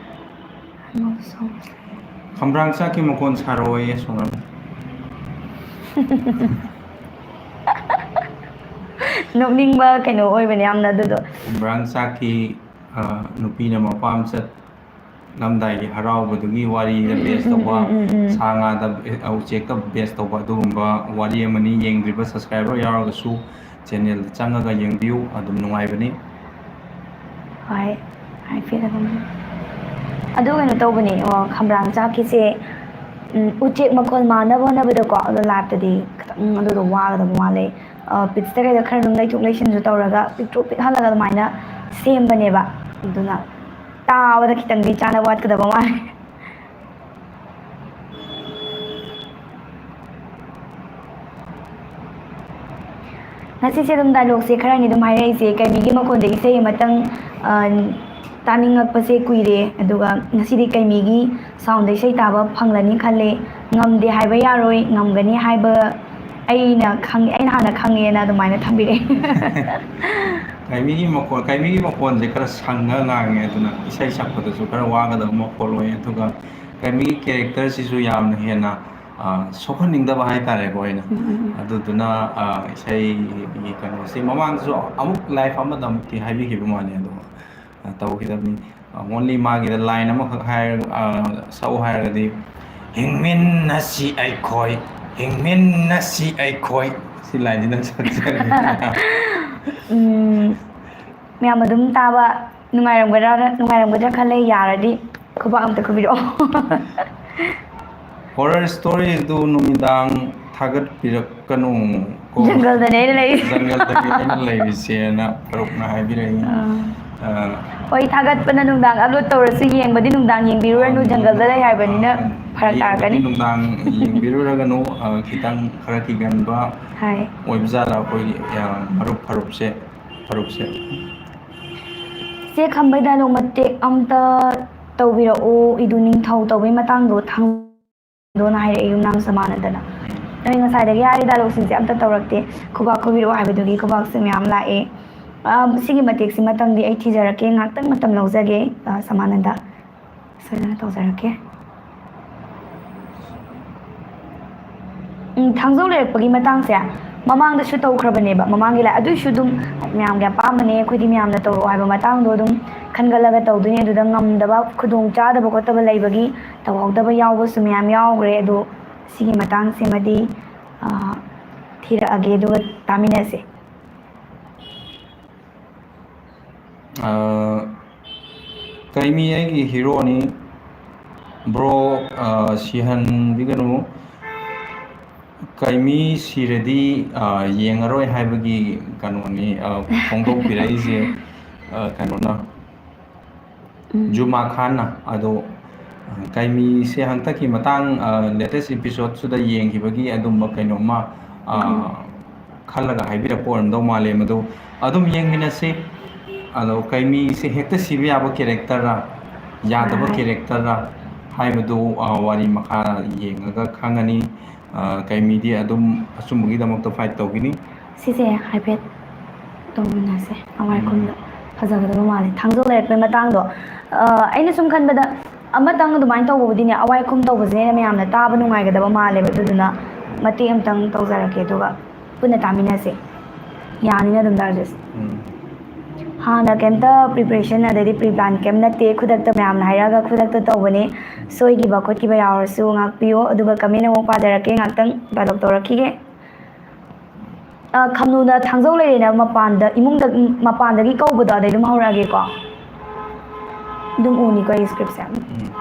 ꯈꯝꯕ꯭ꯔꯥꯡ ꯆꯥꯛꯀꯤ ꯃꯈꯣꯟ ꯁꯥꯔꯛꯑꯣꯌꯦ, ꯁꯣꯅꯝ꯫ ꯅꯣꯛꯅꯤꯡꯕ ꯀꯩꯅꯣ ꯑꯣꯏꯕꯅꯦ ꯌꯥꯝꯅ ꯑꯗꯨꯗꯣ꯫ ꯈꯝꯕ꯭ꯔꯥꯡ ꯆꯥꯛꯀꯤ, ꯑ, ꯅꯨꯄꯤꯅ ꯃꯄꯥꯝ ꯆꯠꯂꯝꯗꯥꯏꯒꯤ ꯍꯔꯥꯎꯕꯗꯨꯒꯤ ꯋꯥꯔꯤꯗ ꯎꯝ, ꯎꯝ, base ꯎꯝ, ꯇꯧꯕ, ꯎꯝ, ꯎꯝ, ꯎꯝ꯫ ꯁꯥ ꯉꯥꯗ, ꯑ, ꯎꯆꯦꯛꯇ base ꯇꯧꯕ ꯑꯗꯨꯒꯨꯝꯕ ꯋꯥꯔꯤ ꯑꯃꯅꯤ꯫ ꯌꯦꯡꯗ꯭ꯔꯤꯕ subscriber ꯌꯥꯎꯔꯒꯁꯨ channel-ꯗ ꯆꯪꯉꯒ ꯌꯦꯡꯕꯤꯌꯨ, ꯑꯗꯨꯝ ꯅꯨꯡꯉꯥꯏꯕꯅꯤ꯫ ꯍꯣꯏ, ꯍꯥꯏꯐꯦꯠ ꯑꯗꯨꯝ꯫ ꯑꯗꯨ ꯀꯩꯅꯣ ꯇꯧꯕꯅꯦ, ꯑꯣ, ꯈꯝꯕ꯭ꯔꯥꯡ ꯆꯥꯛꯀꯤꯁꯦ, ꯎꯝ, ꯎꯆꯦꯛ ꯃꯈꯣꯜ ꯃꯥꯟꯅꯕ ꯍꯣꯠꯅꯕꯗꯀꯣ, ꯑꯗꯣ live-ꯇꯗꯤ ꯈꯤꯇꯪ ꯑꯗꯨꯗꯣ ꯋꯥꯒꯗꯕ ꯃꯥꯜꯂꯦ꯫ ꯑ, pitch-ꯇ ꯀꯩꯗ ꯈꯔ ꯑꯗꯨꯝ ꯂꯩꯊꯣꯛ ꯂꯩꯁꯤꯟꯁꯨ ꯇꯧꯔꯒ ꯄꯤꯛꯇ꯭ꯔꯨ ꯄꯤꯛꯍꯜꯂꯒ ꯑꯗꯨꯃꯥꯏꯅ ꯁꯦꯝꯕꯅꯦꯕ꯫ ꯑꯗꯨꯅ ꯇꯥꯕꯗ ꯈꯤꯇꯪꯗꯤ ꯆꯥꯅ ꯋꯥꯠꯀꯗꯕ ꯃꯥꯜꯂꯦ꯫ ꯉꯁꯤꯁꯦ ꯑꯗꯨꯝ dialogue-ꯁꯦ ꯈꯔꯅꯤ ꯑꯗꯨꯝ ꯍꯥꯏꯔꯛꯏꯁꯦ, ꯀꯩꯃꯤꯒꯤ ꯃꯈꯣꯟꯗ ꯏꯁꯩ ꯑꯃꯇꯪ, ꯑ, ꯇꯥꯅꯤꯡꯉꯛꯄꯁꯦ ꯀꯨꯏꯔꯦ, ꯑꯗꯨꯒ ꯉꯁꯤꯗꯤ ꯀꯩꯃꯤꯒꯤ sound-ꯗ ꯏꯁꯩ ꯇꯥꯕ ꯐꯪꯂꯅꯤ ꯈꯜꯂꯦ꯫ ꯉꯝꯗꯦ ꯍꯥꯏꯕ ꯌꯥꯔꯣꯏ, ꯉꯝꯒꯅꯤ ꯍꯥꯏꯕ ꯑꯩꯅ ꯈꯪꯉꯦ, ꯑꯩꯅ ꯍꯥꯟꯅ ꯈꯪꯉꯦꯅ ꯑꯗꯨꯃꯥꯏꯅ ꯊꯝꯕꯤꯔꯛꯑꯦ꯫ ꯀꯩꯃꯤꯒꯤ ꯃꯈꯣꯟ, ꯀꯩꯃꯤꯒꯤ ꯃꯈꯣꯟꯁꯦ ꯈꯔ ꯁꯪꯉ ꯉꯥꯡꯉꯦ, ꯑꯗꯨꯅ ꯏꯁꯩ ꯁꯛꯄꯗꯁꯨ ꯈꯔ ꯋꯥꯒꯗꯕ ꯃꯈꯣꯜ ꯑꯣꯏ, ꯑꯗꯨꯒ ꯀꯩꯃꯤꯒꯤ character-ꯁꯤꯁꯨ ꯌꯥꯝꯅ ꯍꯦꯟꯅ ꯑ, ꯁꯣꯛꯍꯟꯅꯤꯡꯗꯕ ꯍꯥꯏꯇꯥꯔꯦꯀꯣ ꯑꯩꯅ꯫ ꯎꯝ, ꯎꯝ, ꯎꯝ꯫ ꯑꯗꯨꯗꯨꯅ, ꯑ, ꯏꯁꯩꯒꯤ ꯀꯩꯅꯣꯁꯤ ꯃꯃꯥꯡꯗꯁꯨ ꯑꯃꯨꯛ live ꯑꯃꯗ ꯑꯃꯨꯛꯇꯤ ꯍꯥꯏꯕꯤꯈꯤꯕ ꯃꯥꯜꯂꯦ, ꯑꯗꯣ, ꯑ, ꯇꯧꯈꯤꯗꯕꯅꯤ꯫ ꯑ, only ꯃꯥꯒꯤꯗ line ꯑꯃꯈꯛ ꯍꯥꯏꯔ-, ꯑ, ꯁꯛꯎ ꯍꯥꯏꯔꯒꯗꯤ, "ꯍꯤꯡꯃꯤꯟꯅꯁꯤ ꯑꯩꯈꯣꯏ, ꯍꯤꯡꯃꯤꯟꯅꯁꯤ ꯑꯩꯈꯣꯏ", ꯁꯤ lineꯁꯤ ꯅꯪ ꯁꯛꯆꯒꯦ꯫ ꯎꯝ, ꯃꯌꯥꯝ ꯑꯗꯨꯝ ꯇꯥꯕ ꯅꯨꯡꯉꯥꯏꯔꯝꯒꯗ꯭ꯔꯥ, ꯅꯨꯡꯉꯥꯏꯔꯝꯒꯗ꯭ꯔꯥ ꯈꯜꯂꯦ꯫ ꯌꯥꯔꯗꯤ ꯈꯨꯕꯥꯛ ꯑꯝꯇ ꯈꯨꯕꯤꯔꯛꯑꯣ꯫ Horror story ꯑꯗꯨ ꯅꯨꯃꯤꯗꯥꯡ ꯊꯥꯒꯠꯄꯤꯔꯛꯀꯅꯨ ꯀꯣ꯫ ꯖꯪꯒꯜꯗꯅꯦ ꯑꯩꯅ ꯂꯩꯔꯤꯁꯦ꯫ ꯖꯪꯒꯜꯗꯅꯦ ꯑꯩꯅ ꯂꯩꯔꯤꯁꯦꯅ ꯐꯥꯔꯨꯛꯅ ꯍꯥꯏꯕꯤꯔꯛꯏ꯫ ꯑꯥ꯫ ꯑꯥ꯫ ꯍꯣꯏ, ꯊꯥꯒꯠꯄꯅ ꯅꯨꯡꯗꯥꯡ upload ꯇꯧꯔꯁꯨ ꯌꯦꯡꯕꯗꯤ ꯅꯨꯡꯗꯥꯡ ꯌꯦꯡꯕꯤꯔꯨꯔꯅꯨ, ꯑꯥ, ꯖꯪꯒꯜꯗ ꯂꯩ ꯍꯥꯏꯕꯅꯤꯅ ꯑꯥ, ꯐꯔꯛ ꯌꯦꯡꯕꯗꯤ ꯇꯥꯔꯛꯀꯅꯤ꯫ ꯅꯨꯡꯗꯥꯡ ꯌꯦꯡꯕꯤꯔꯨꯔꯒꯅꯨ, ꯑꯥ, ꯈꯤꯇꯪ ꯈꯔ ꯀꯤꯒꯟꯕ ꯍꯥꯏ꯫ ꯑꯣꯏꯕꯖꯥꯠꯂ ꯑꯩꯈꯣꯏꯒꯤ, ꯑꯥ, ꯃꯔꯨꯞ ꯐꯥꯔꯨꯛꯁꯦ, ꯐꯥꯔꯨꯛꯁꯦ꯫ ꯆꯦ ꯈꯝꯕꯩ dialogue ꯃꯇꯦꯛ ꯑꯝꯇ ꯇꯧꯕꯤꯔꯛꯎ, ꯏꯗꯨ ꯅꯤꯡꯊꯧ ꯇꯧꯕꯩ ꯃꯇꯥꯡꯗꯣ ꯊꯥꯡꯗꯣꯅ ꯍꯥꯏꯔꯛꯑꯦ, ꯌꯨꯝꯅꯥꯝ ꯁꯃꯥꯅꯟꯗꯅ꯫ ꯎꯝ꯫ ꯅꯣꯏ ꯉꯁꯥꯏꯗꯒꯤ ꯍꯥꯏꯔꯤ dialogueꯁꯤꯡꯁꯦ ꯑꯝꯇ ꯇꯧꯔꯛꯇꯦ, ꯈꯨꯕꯥꯛ ꯈꯨꯕꯤꯔꯛꯑꯣ ꯍꯥꯏꯕꯗꯨꯒꯤ ꯈꯨꯕꯥꯛꯁꯦ ꯃꯌꯥꯝ ꯂꯥꯛꯑꯦ꯫ ꯑ, ꯁꯤꯒꯤ ꯃꯇꯦꯛꯁꯤꯃꯇꯪꯗꯤ ꯑꯩ ꯊꯤꯖꯔꯛꯀꯦ, ꯉꯥꯛꯇꯪ ꯃꯇꯝ ꯂꯧꯖꯒꯦ, ꯑ, ꯁꯃꯥꯅꯟꯗ꯫ ꯁꯣꯏꯗꯅ ꯇꯧꯖꯔꯛꯀꯦ꯫ ꯎꯝ, ꯊꯥꯡꯖꯧ ꯂꯩꯔꯛꯄꯒꯤ ꯃꯇꯥꯡꯁꯦ ꯃꯃꯥꯡꯗꯁꯨ ꯇꯧꯈ꯭ꯔꯕꯅꯦꯕ, ꯃꯃꯥꯡꯒꯤ ꯂꯥꯏ-, ꯑꯗꯨꯏꯁꯨ ꯑꯗꯨꯝ ꯃꯌꯥꯝꯒꯤ ꯑꯄꯥꯝꯕꯅꯦ, ꯑꯩꯈꯣꯏꯗꯤ ꯃꯌꯥꯝꯅ ꯇꯧꯔꯛꯑꯣ ꯍꯥꯏꯕ ꯃꯇꯥꯡꯗꯣ ꯑꯗꯨꯝ ꯈꯟꯒꯠꯂꯒ ꯇꯧꯗꯣꯏꯅꯦ꯫ ꯑꯗꯨꯗ ꯉꯝꯗꯕ, ꯈꯨꯗꯣꯡ ꯆꯥꯗꯕ ꯈꯣꯠꯇꯕ ꯂꯩꯕꯒꯤ ꯇꯧꯍꯧꯗꯕ ꯌꯥꯎꯕꯁꯨ ꯃꯌꯥꯝ ꯌꯥꯎꯈ꯭ꯔꯦ꯫ ꯑꯗꯣ ꯁꯤꯒꯤ ꯃꯇꯥꯡꯁꯤꯃꯗꯤ, ꯑ, ꯊꯤꯔꯛꯑꯒꯦ, ꯑꯗꯨꯒ ꯇꯥꯃꯤꯟꯅꯁꯦ꯫ ꯑ, ꯀꯩꯃꯤ ꯑꯩꯒꯤ heroꯅꯤ꯫ Bro, ꯑ, ꯁꯤꯍꯟꯕꯤꯒꯅꯨ꯫ ꯀꯩꯃꯤ ꯁꯤꯔꯗꯤ, ꯑ, ꯌꯦꯡꯉꯔꯣꯏ ꯍꯥꯏꯕꯒꯤ ꯀꯩꯅꯣꯅꯤ, ꯑ, ꯐꯣꯡꯗꯣꯛꯄꯤꯔꯛꯏꯁꯦ, ꯑ, ꯀꯩꯅꯣꯅ, ꯎꯝ꯫ ꯖꯨꯃꯥ ꯈꯥꯟꯅ꯫ ꯑꯗꯣ, ꯑ, ꯀꯩꯃꯤꯁꯦ ꯍꯟꯗꯛꯀꯤ ꯃꯇꯥꯡ, ꯑ, latest episodeꯁꯤꯗ ꯌꯦꯡꯈꯤꯕꯒꯤ ꯑꯗꯨꯝꯕ ꯀꯩꯅꯣꯝꯃ, ꯑ, ꯎꯝ꯫ ꯈꯜꯂꯒ ꯍꯥꯏꯕꯤꯔꯛꯄ ꯑꯣꯏꯔꯝꯗꯧ ꯃꯥꯜꯂꯦ꯫ ꯃꯗꯨ ꯑꯗꯨꯝ ꯌꯦꯡꯃꯤꯟꯅꯁꯤ꯫ ꯑꯗꯣ ꯀꯩꯃꯤꯁꯦ ꯍꯦꯛꯇ ꯁꯤꯕ ꯌꯥꯕ characterꯔ, ꯌꯥꯗꯕ ꯍꯣꯏ, ꯍꯣꯏ꯫ Characterꯔ ꯍꯥꯏꯕꯗꯨ, ꯑ, ꯋꯥꯔꯤ ꯃꯈꯥ ꯌꯦꯡꯉꯒ ꯈꯪꯉꯅꯤ꯫ ꯑ, ꯀꯩꯃꯤꯗꯤ ꯑꯗꯨꯝ ꯑꯆꯨꯝꯕꯒꯤꯗꯃꯛꯇ fight ꯇꯧꯈꯤꯅꯤ꯫ ꯁꯤꯁꯦ ꯍꯥꯏꯐꯦꯠ ꯇꯧꯃꯤꯟꯅꯁꯦ꯫ ꯎꯝ꯫ ꯐꯖꯒꯗꯕ ꯃꯥꯜꯂꯦ꯫ ꯊꯥꯡꯖꯧ ꯂꯩꯔꯛꯄꯩ ꯃꯇꯥꯡꯗꯣ, ꯑ, ꯑꯩꯅ ꯁꯨꯝ ꯈꯟꯕꯗ ꯑꯃꯇꯪ ꯑꯗꯨꯃꯥꯏꯅ ꯇꯧꯕꯕꯨꯗꯤꯅꯦ, ꯑꯋꯥꯏ ꯑꯈꯨꯝ ꯇꯧꯕꯁꯤꯅ ꯍꯦꯟꯅ ꯃꯌꯥꯝꯅ ꯇꯥꯕ ꯅꯨꯡꯉꯥꯏꯒꯗꯕ ꯃꯥꯜꯂꯦꯕ꯫ ꯑꯗꯨꯗꯨꯅ ꯃꯇꯦꯛ ꯑꯃꯇꯪ ꯇꯧꯖꯔꯛꯀꯦ, ꯑꯗꯨꯒ ꯄꯨꯟꯅ ꯇꯥꯃꯤꯟꯅꯁꯦ꯫ ꯌꯥꯅꯤꯅ ꯑꯗꯨꯝ, ꯗꯥ ꯔꯥꯖꯦꯁ? ꯎꯝ꯫ ꯍꯥꯟꯅ ꯀꯩꯝꯇ preparation ꯑꯗꯩꯗꯤ pre plan ꯀꯩꯝ ꯅꯠꯇꯦ, ꯈꯨꯗꯛꯇ ꯃꯌꯥꯝꯅ ꯍꯥꯏꯔꯛꯑꯒ ꯈꯨꯗꯛꯇ ꯇꯧꯕꯅꯦ꯫ ꯁꯣꯏꯈꯤꯕ ꯈꯣꯠꯈꯤꯕ ꯌꯥꯎꯔꯁꯨ ꯉꯥꯛꯄꯤꯌꯣ, ꯑꯗꯨꯒ comment ꯑꯃꯨꯛ ꯄꯥꯖꯔꯛꯀꯦ, ꯉꯥꯛꯇꯪ dialogue ꯇꯧꯔꯛꯈꯤꯒꯦ꯫ ꯑ, ꯈꯝꯅꯨꯅ ꯊꯥꯡꯖꯧ ꯂꯩꯔꯦꯅ ꯃꯄꯥꯟꯗ, ꯏꯃꯨꯡꯗ, ꯃꯄꯥꯟꯗꯒꯤ ꯀꯧꯕꯗꯣ, ꯑꯗꯩ ꯑꯗꯨꯝ ꯍꯧꯔꯛꯑꯒꯦꯀꯣ꯫ ꯑꯗꯨꯝ ꯎꯅꯤꯀꯣ ꯑꯩ scriptꯁꯦ꯫ ꯎꯝ꯫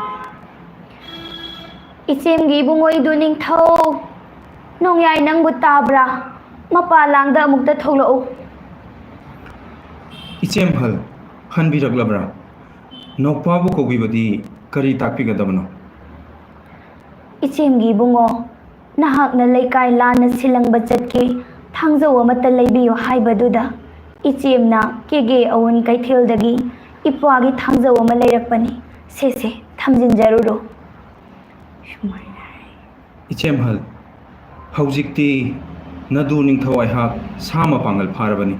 ꯏꯆꯦꯝꯒꯤ ꯏꯕꯨꯡꯉꯣ ꯏꯗꯨ ꯅꯤꯡꯊꯧ, ꯅꯣꯡꯌꯥꯏ ꯅꯪꯕꯨ ꯇꯥꯕ꯭ꯔꯥ? ꯃꯄꯥ ꯂꯥꯡꯗ ꯑꯃꯨꯛꯇ ꯊꯣꯛꯂꯛꯎ꯫ ꯏꯆꯦꯝꯍꯜ, ꯍꯟꯕꯤꯔꯛꯂꯕ꯭ꯔꯥ? ꯅꯧꯄꯥꯕꯨ ꯀꯧꯕꯤꯕꯗꯤ ꯀꯔꯤ ꯇꯥꯛꯄꯤꯒꯗꯕꯅꯣ? ꯏꯆꯦꯝꯒꯤ ꯏꯕꯨꯡꯉꯣ, ꯅꯍꯥꯛꯅ ꯂꯩꯀꯥꯏ ꯂꯥꯟꯅ ꯁꯤꯜꯂꯪꯕ ꯆꯠꯀꯦ, ꯊꯥꯡꯖꯧ ꯑꯃꯠꯇ ꯂꯩꯕꯤꯌꯨ ꯍꯥꯏꯕꯗꯨꯗ, ꯏꯆꯦꯝꯅ ꯀꯦꯒꯦ ꯑꯋꯨꯟ ꯀꯩꯊꯦꯜꯗꯒꯤ ꯏꯄ꯭ꯋꯥꯒꯤ ꯊꯥꯡꯖꯧ ꯑꯃ ꯂꯩꯔꯛꯄꯅꯤ꯫ ꯁꯦ ꯁꯦ, ꯊꯝꯖꯤꯟꯖꯔꯨꯔꯣ꯫ ꯁꯨꯃꯥꯏꯅ ꯍꯥꯏ꯫ ꯏꯆꯦꯝꯍꯜ, ꯍꯧꯖꯤꯛꯇꯤ ꯅꯗꯨ ꯅꯤꯡꯊꯧ ꯑꯩꯍꯥꯛ ꯁꯥ ꯃꯄꯥꯡꯒꯜ ꯐꯥꯔꯕꯅꯤ꯫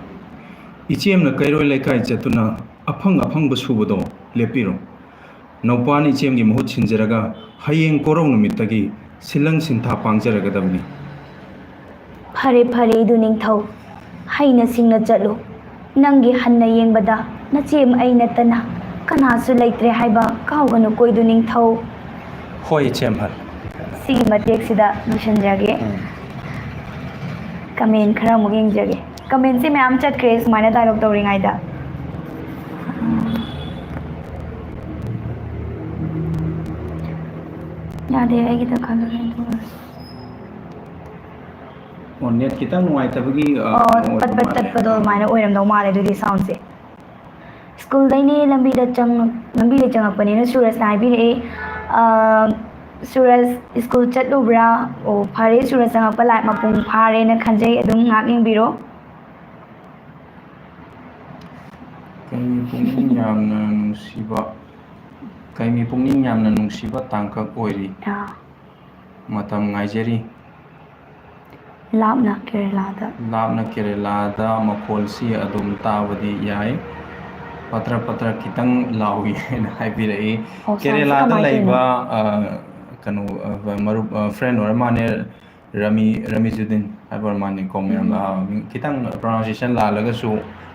ꯏꯆꯦꯝꯅ ꯀꯩꯔꯣꯏ ꯂꯩꯀꯥꯏ ꯆꯠꯇꯨꯅ ꯑꯐꯪ ꯑꯐꯪꯕ ꯁꯨꯕꯗꯣ ꯂꯦꯞꯄꯤꯔꯣ꯫ ꯅꯧꯄꯥꯅ ꯏꯆꯦꯝꯒꯤ ꯃꯍꯨꯠ ꯁꯤꯟꯖꯔꯒ ꯍꯌꯦꯡ ꯀꯣꯔꯧ ꯅꯨꯃꯤꯠꯇꯒꯤ ꯁꯤꯜꯂꯪ ꯁꯤꯟꯊꯥ ꯄꯥꯡꯖꯔꯒꯗꯕꯅꯤ꯫ ꯐꯔꯦ, ꯐꯔꯦ, ꯏꯗꯨ ꯅꯤꯡꯊꯧ, ꯍꯩꯅ ꯁꯤꯡꯅ ꯆꯠꯂꯨ꯫ ꯅꯪꯒꯤ ꯍꯟꯅ ꯌꯦꯡꯕꯗ ꯅꯆꯦꯝ ꯑꯩ ꯅꯠꯇꯅ ꯀꯅꯥꯁꯨ ꯂꯩꯇ꯭ꯔꯦ ꯍꯥꯏꯕ ꯀꯥꯎꯒꯅꯨꯀꯣ, ꯏꯗꯨ ꯅꯤꯡꯊꯧ꯫ ꯍꯣꯏ, ꯏꯆꯦꯝꯍꯜ꯫ ꯁꯤꯒꯤ ꯃꯇꯦꯛꯁꯤꯗ ꯂꯣꯏꯁꯤꯟꯖꯒꯦ꯫ ꯎꯝ꯫ Comment ꯈꯔ ꯑꯃꯨꯛ ꯌꯦꯡꯖꯒꯦ꯫ Commentꯁꯦ ꯃꯌꯥꯝ ꯆꯠꯈ꯭ꯔꯦ ꯁꯨꯃꯥꯏꯅ dialogue ꯇꯧꯔꯤꯉꯩꯗ꯫ ꯌꯥꯗꯦ, ꯑꯩꯒꯤꯗ ꯈꯜꯂꯨꯔꯦ, ꯑꯗꯨ ꯑꯣꯏꯔꯁꯨ꯫ ꯑꯣ, net ꯈꯤꯇꯪ ꯅꯨꯡꯉꯥꯏꯇꯕꯒꯤ, ꯑ, ꯑꯣ, ꯑꯣꯏꯕ ꯄꯠ ꯄꯠ ꯃꯥꯜꯂꯦ꯫ ꯇꯠꯄꯗꯣ ꯑꯗꯨꯃꯥꯏꯅ ꯑꯣꯏꯔꯝꯗꯧ ꯃꯥꯜꯂꯦ ꯑꯗꯨꯗꯤ soundꯁꯦ꯫ ꯁ꯭ꯀꯨꯜꯗꯩꯅꯦ ꯂꯝꯕꯤꯗ ꯆꯪꯉꯛ-, ꯂꯝꯕꯤꯗ ꯆꯪꯉꯛꯄꯅꯦꯅ ꯁꯨꯔꯖꯅ ꯍꯥꯏꯕꯤꯔꯛꯑꯦ꯫ ꯑ, ꯁꯨꯔꯖ, ꯁ꯭ꯀꯨꯜ ꯆꯠꯂꯨꯕ꯭ꯔꯥ? ꯑꯣ, ꯐꯔꯦ, ꯁꯨꯔꯖ ꯆꯪꯉꯛꯄ ꯂꯥꯏ ꯃꯄꯨꯡ ꯐꯥꯔꯦꯅ ꯈꯟꯖꯩ꯫ ꯑꯗꯨꯝ ꯉꯥꯏꯍꯥꯛ ꯌꯦꯡꯕꯤꯔꯣ꯫ ꯀꯩꯃꯤ ꯄꯨꯛꯅꯤꯡ ꯌꯥꯝꯅ ꯅꯨꯡꯁꯤꯕ, ꯀꯩꯃꯤ ꯄꯨꯛꯅꯤꯡ ꯌꯥꯝꯅ ꯅꯨꯡꯁꯤꯕ ꯇꯥꯡꯀꯛ ꯑꯣꯏꯔꯤ꯫ ꯑꯥ꯫ ꯃꯇꯝ ꯉꯥꯏꯖꯔꯤ꯫ ꯂꯥꯞꯅ ꯀꯦꯔꯦꯂꯥꯗ꯫ ꯂꯥꯞꯅ ꯀꯦꯔꯦꯂꯥꯗ ꯃꯈꯣꯜꯁꯤ ꯑꯗꯨꯝ ꯇꯥꯕꯗꯤ ꯌꯥꯏ꯫ ꯄꯇ꯭ꯔ ꯄꯇ꯭ꯔ ꯈꯤꯇꯪ ꯂꯥꯎꯏ ꯍꯥꯏꯅ ꯍꯥꯏꯕꯤꯔꯛꯏ꯫ ꯑꯣ, sound ꯁꯤ ꯀꯦꯔꯦꯂꯥꯗ ꯀꯃꯥꯏꯅ ꯇꯧꯔꯤꯅꯣ? ꯂꯩꯕ ꯑ, ꯀꯩꯅꯣ ꯑ, ꯃꯔꯨꯞ ꯐ꯭ꯔꯦꯟ ꯑꯣꯏꯔ ꯃꯥꯅꯦ, ꯔꯃꯤ ꯔꯃꯤꯖꯨꯗꯤꯟ ꯍꯥꯏꯕ ꯑꯣꯏꯔ ꯃꯥꯅꯦ ꯀꯣ ꯃꯌꯥꯝ꯫ ꯎꯝ꯫ ꯑ, ꯈꯤꯇꯪ ꯄ꯭ꯔꯣꯅꯥꯎꯟꯁꯤꯌꯦꯁꯟ ꯂꯥꯜꯂꯒꯁꯨ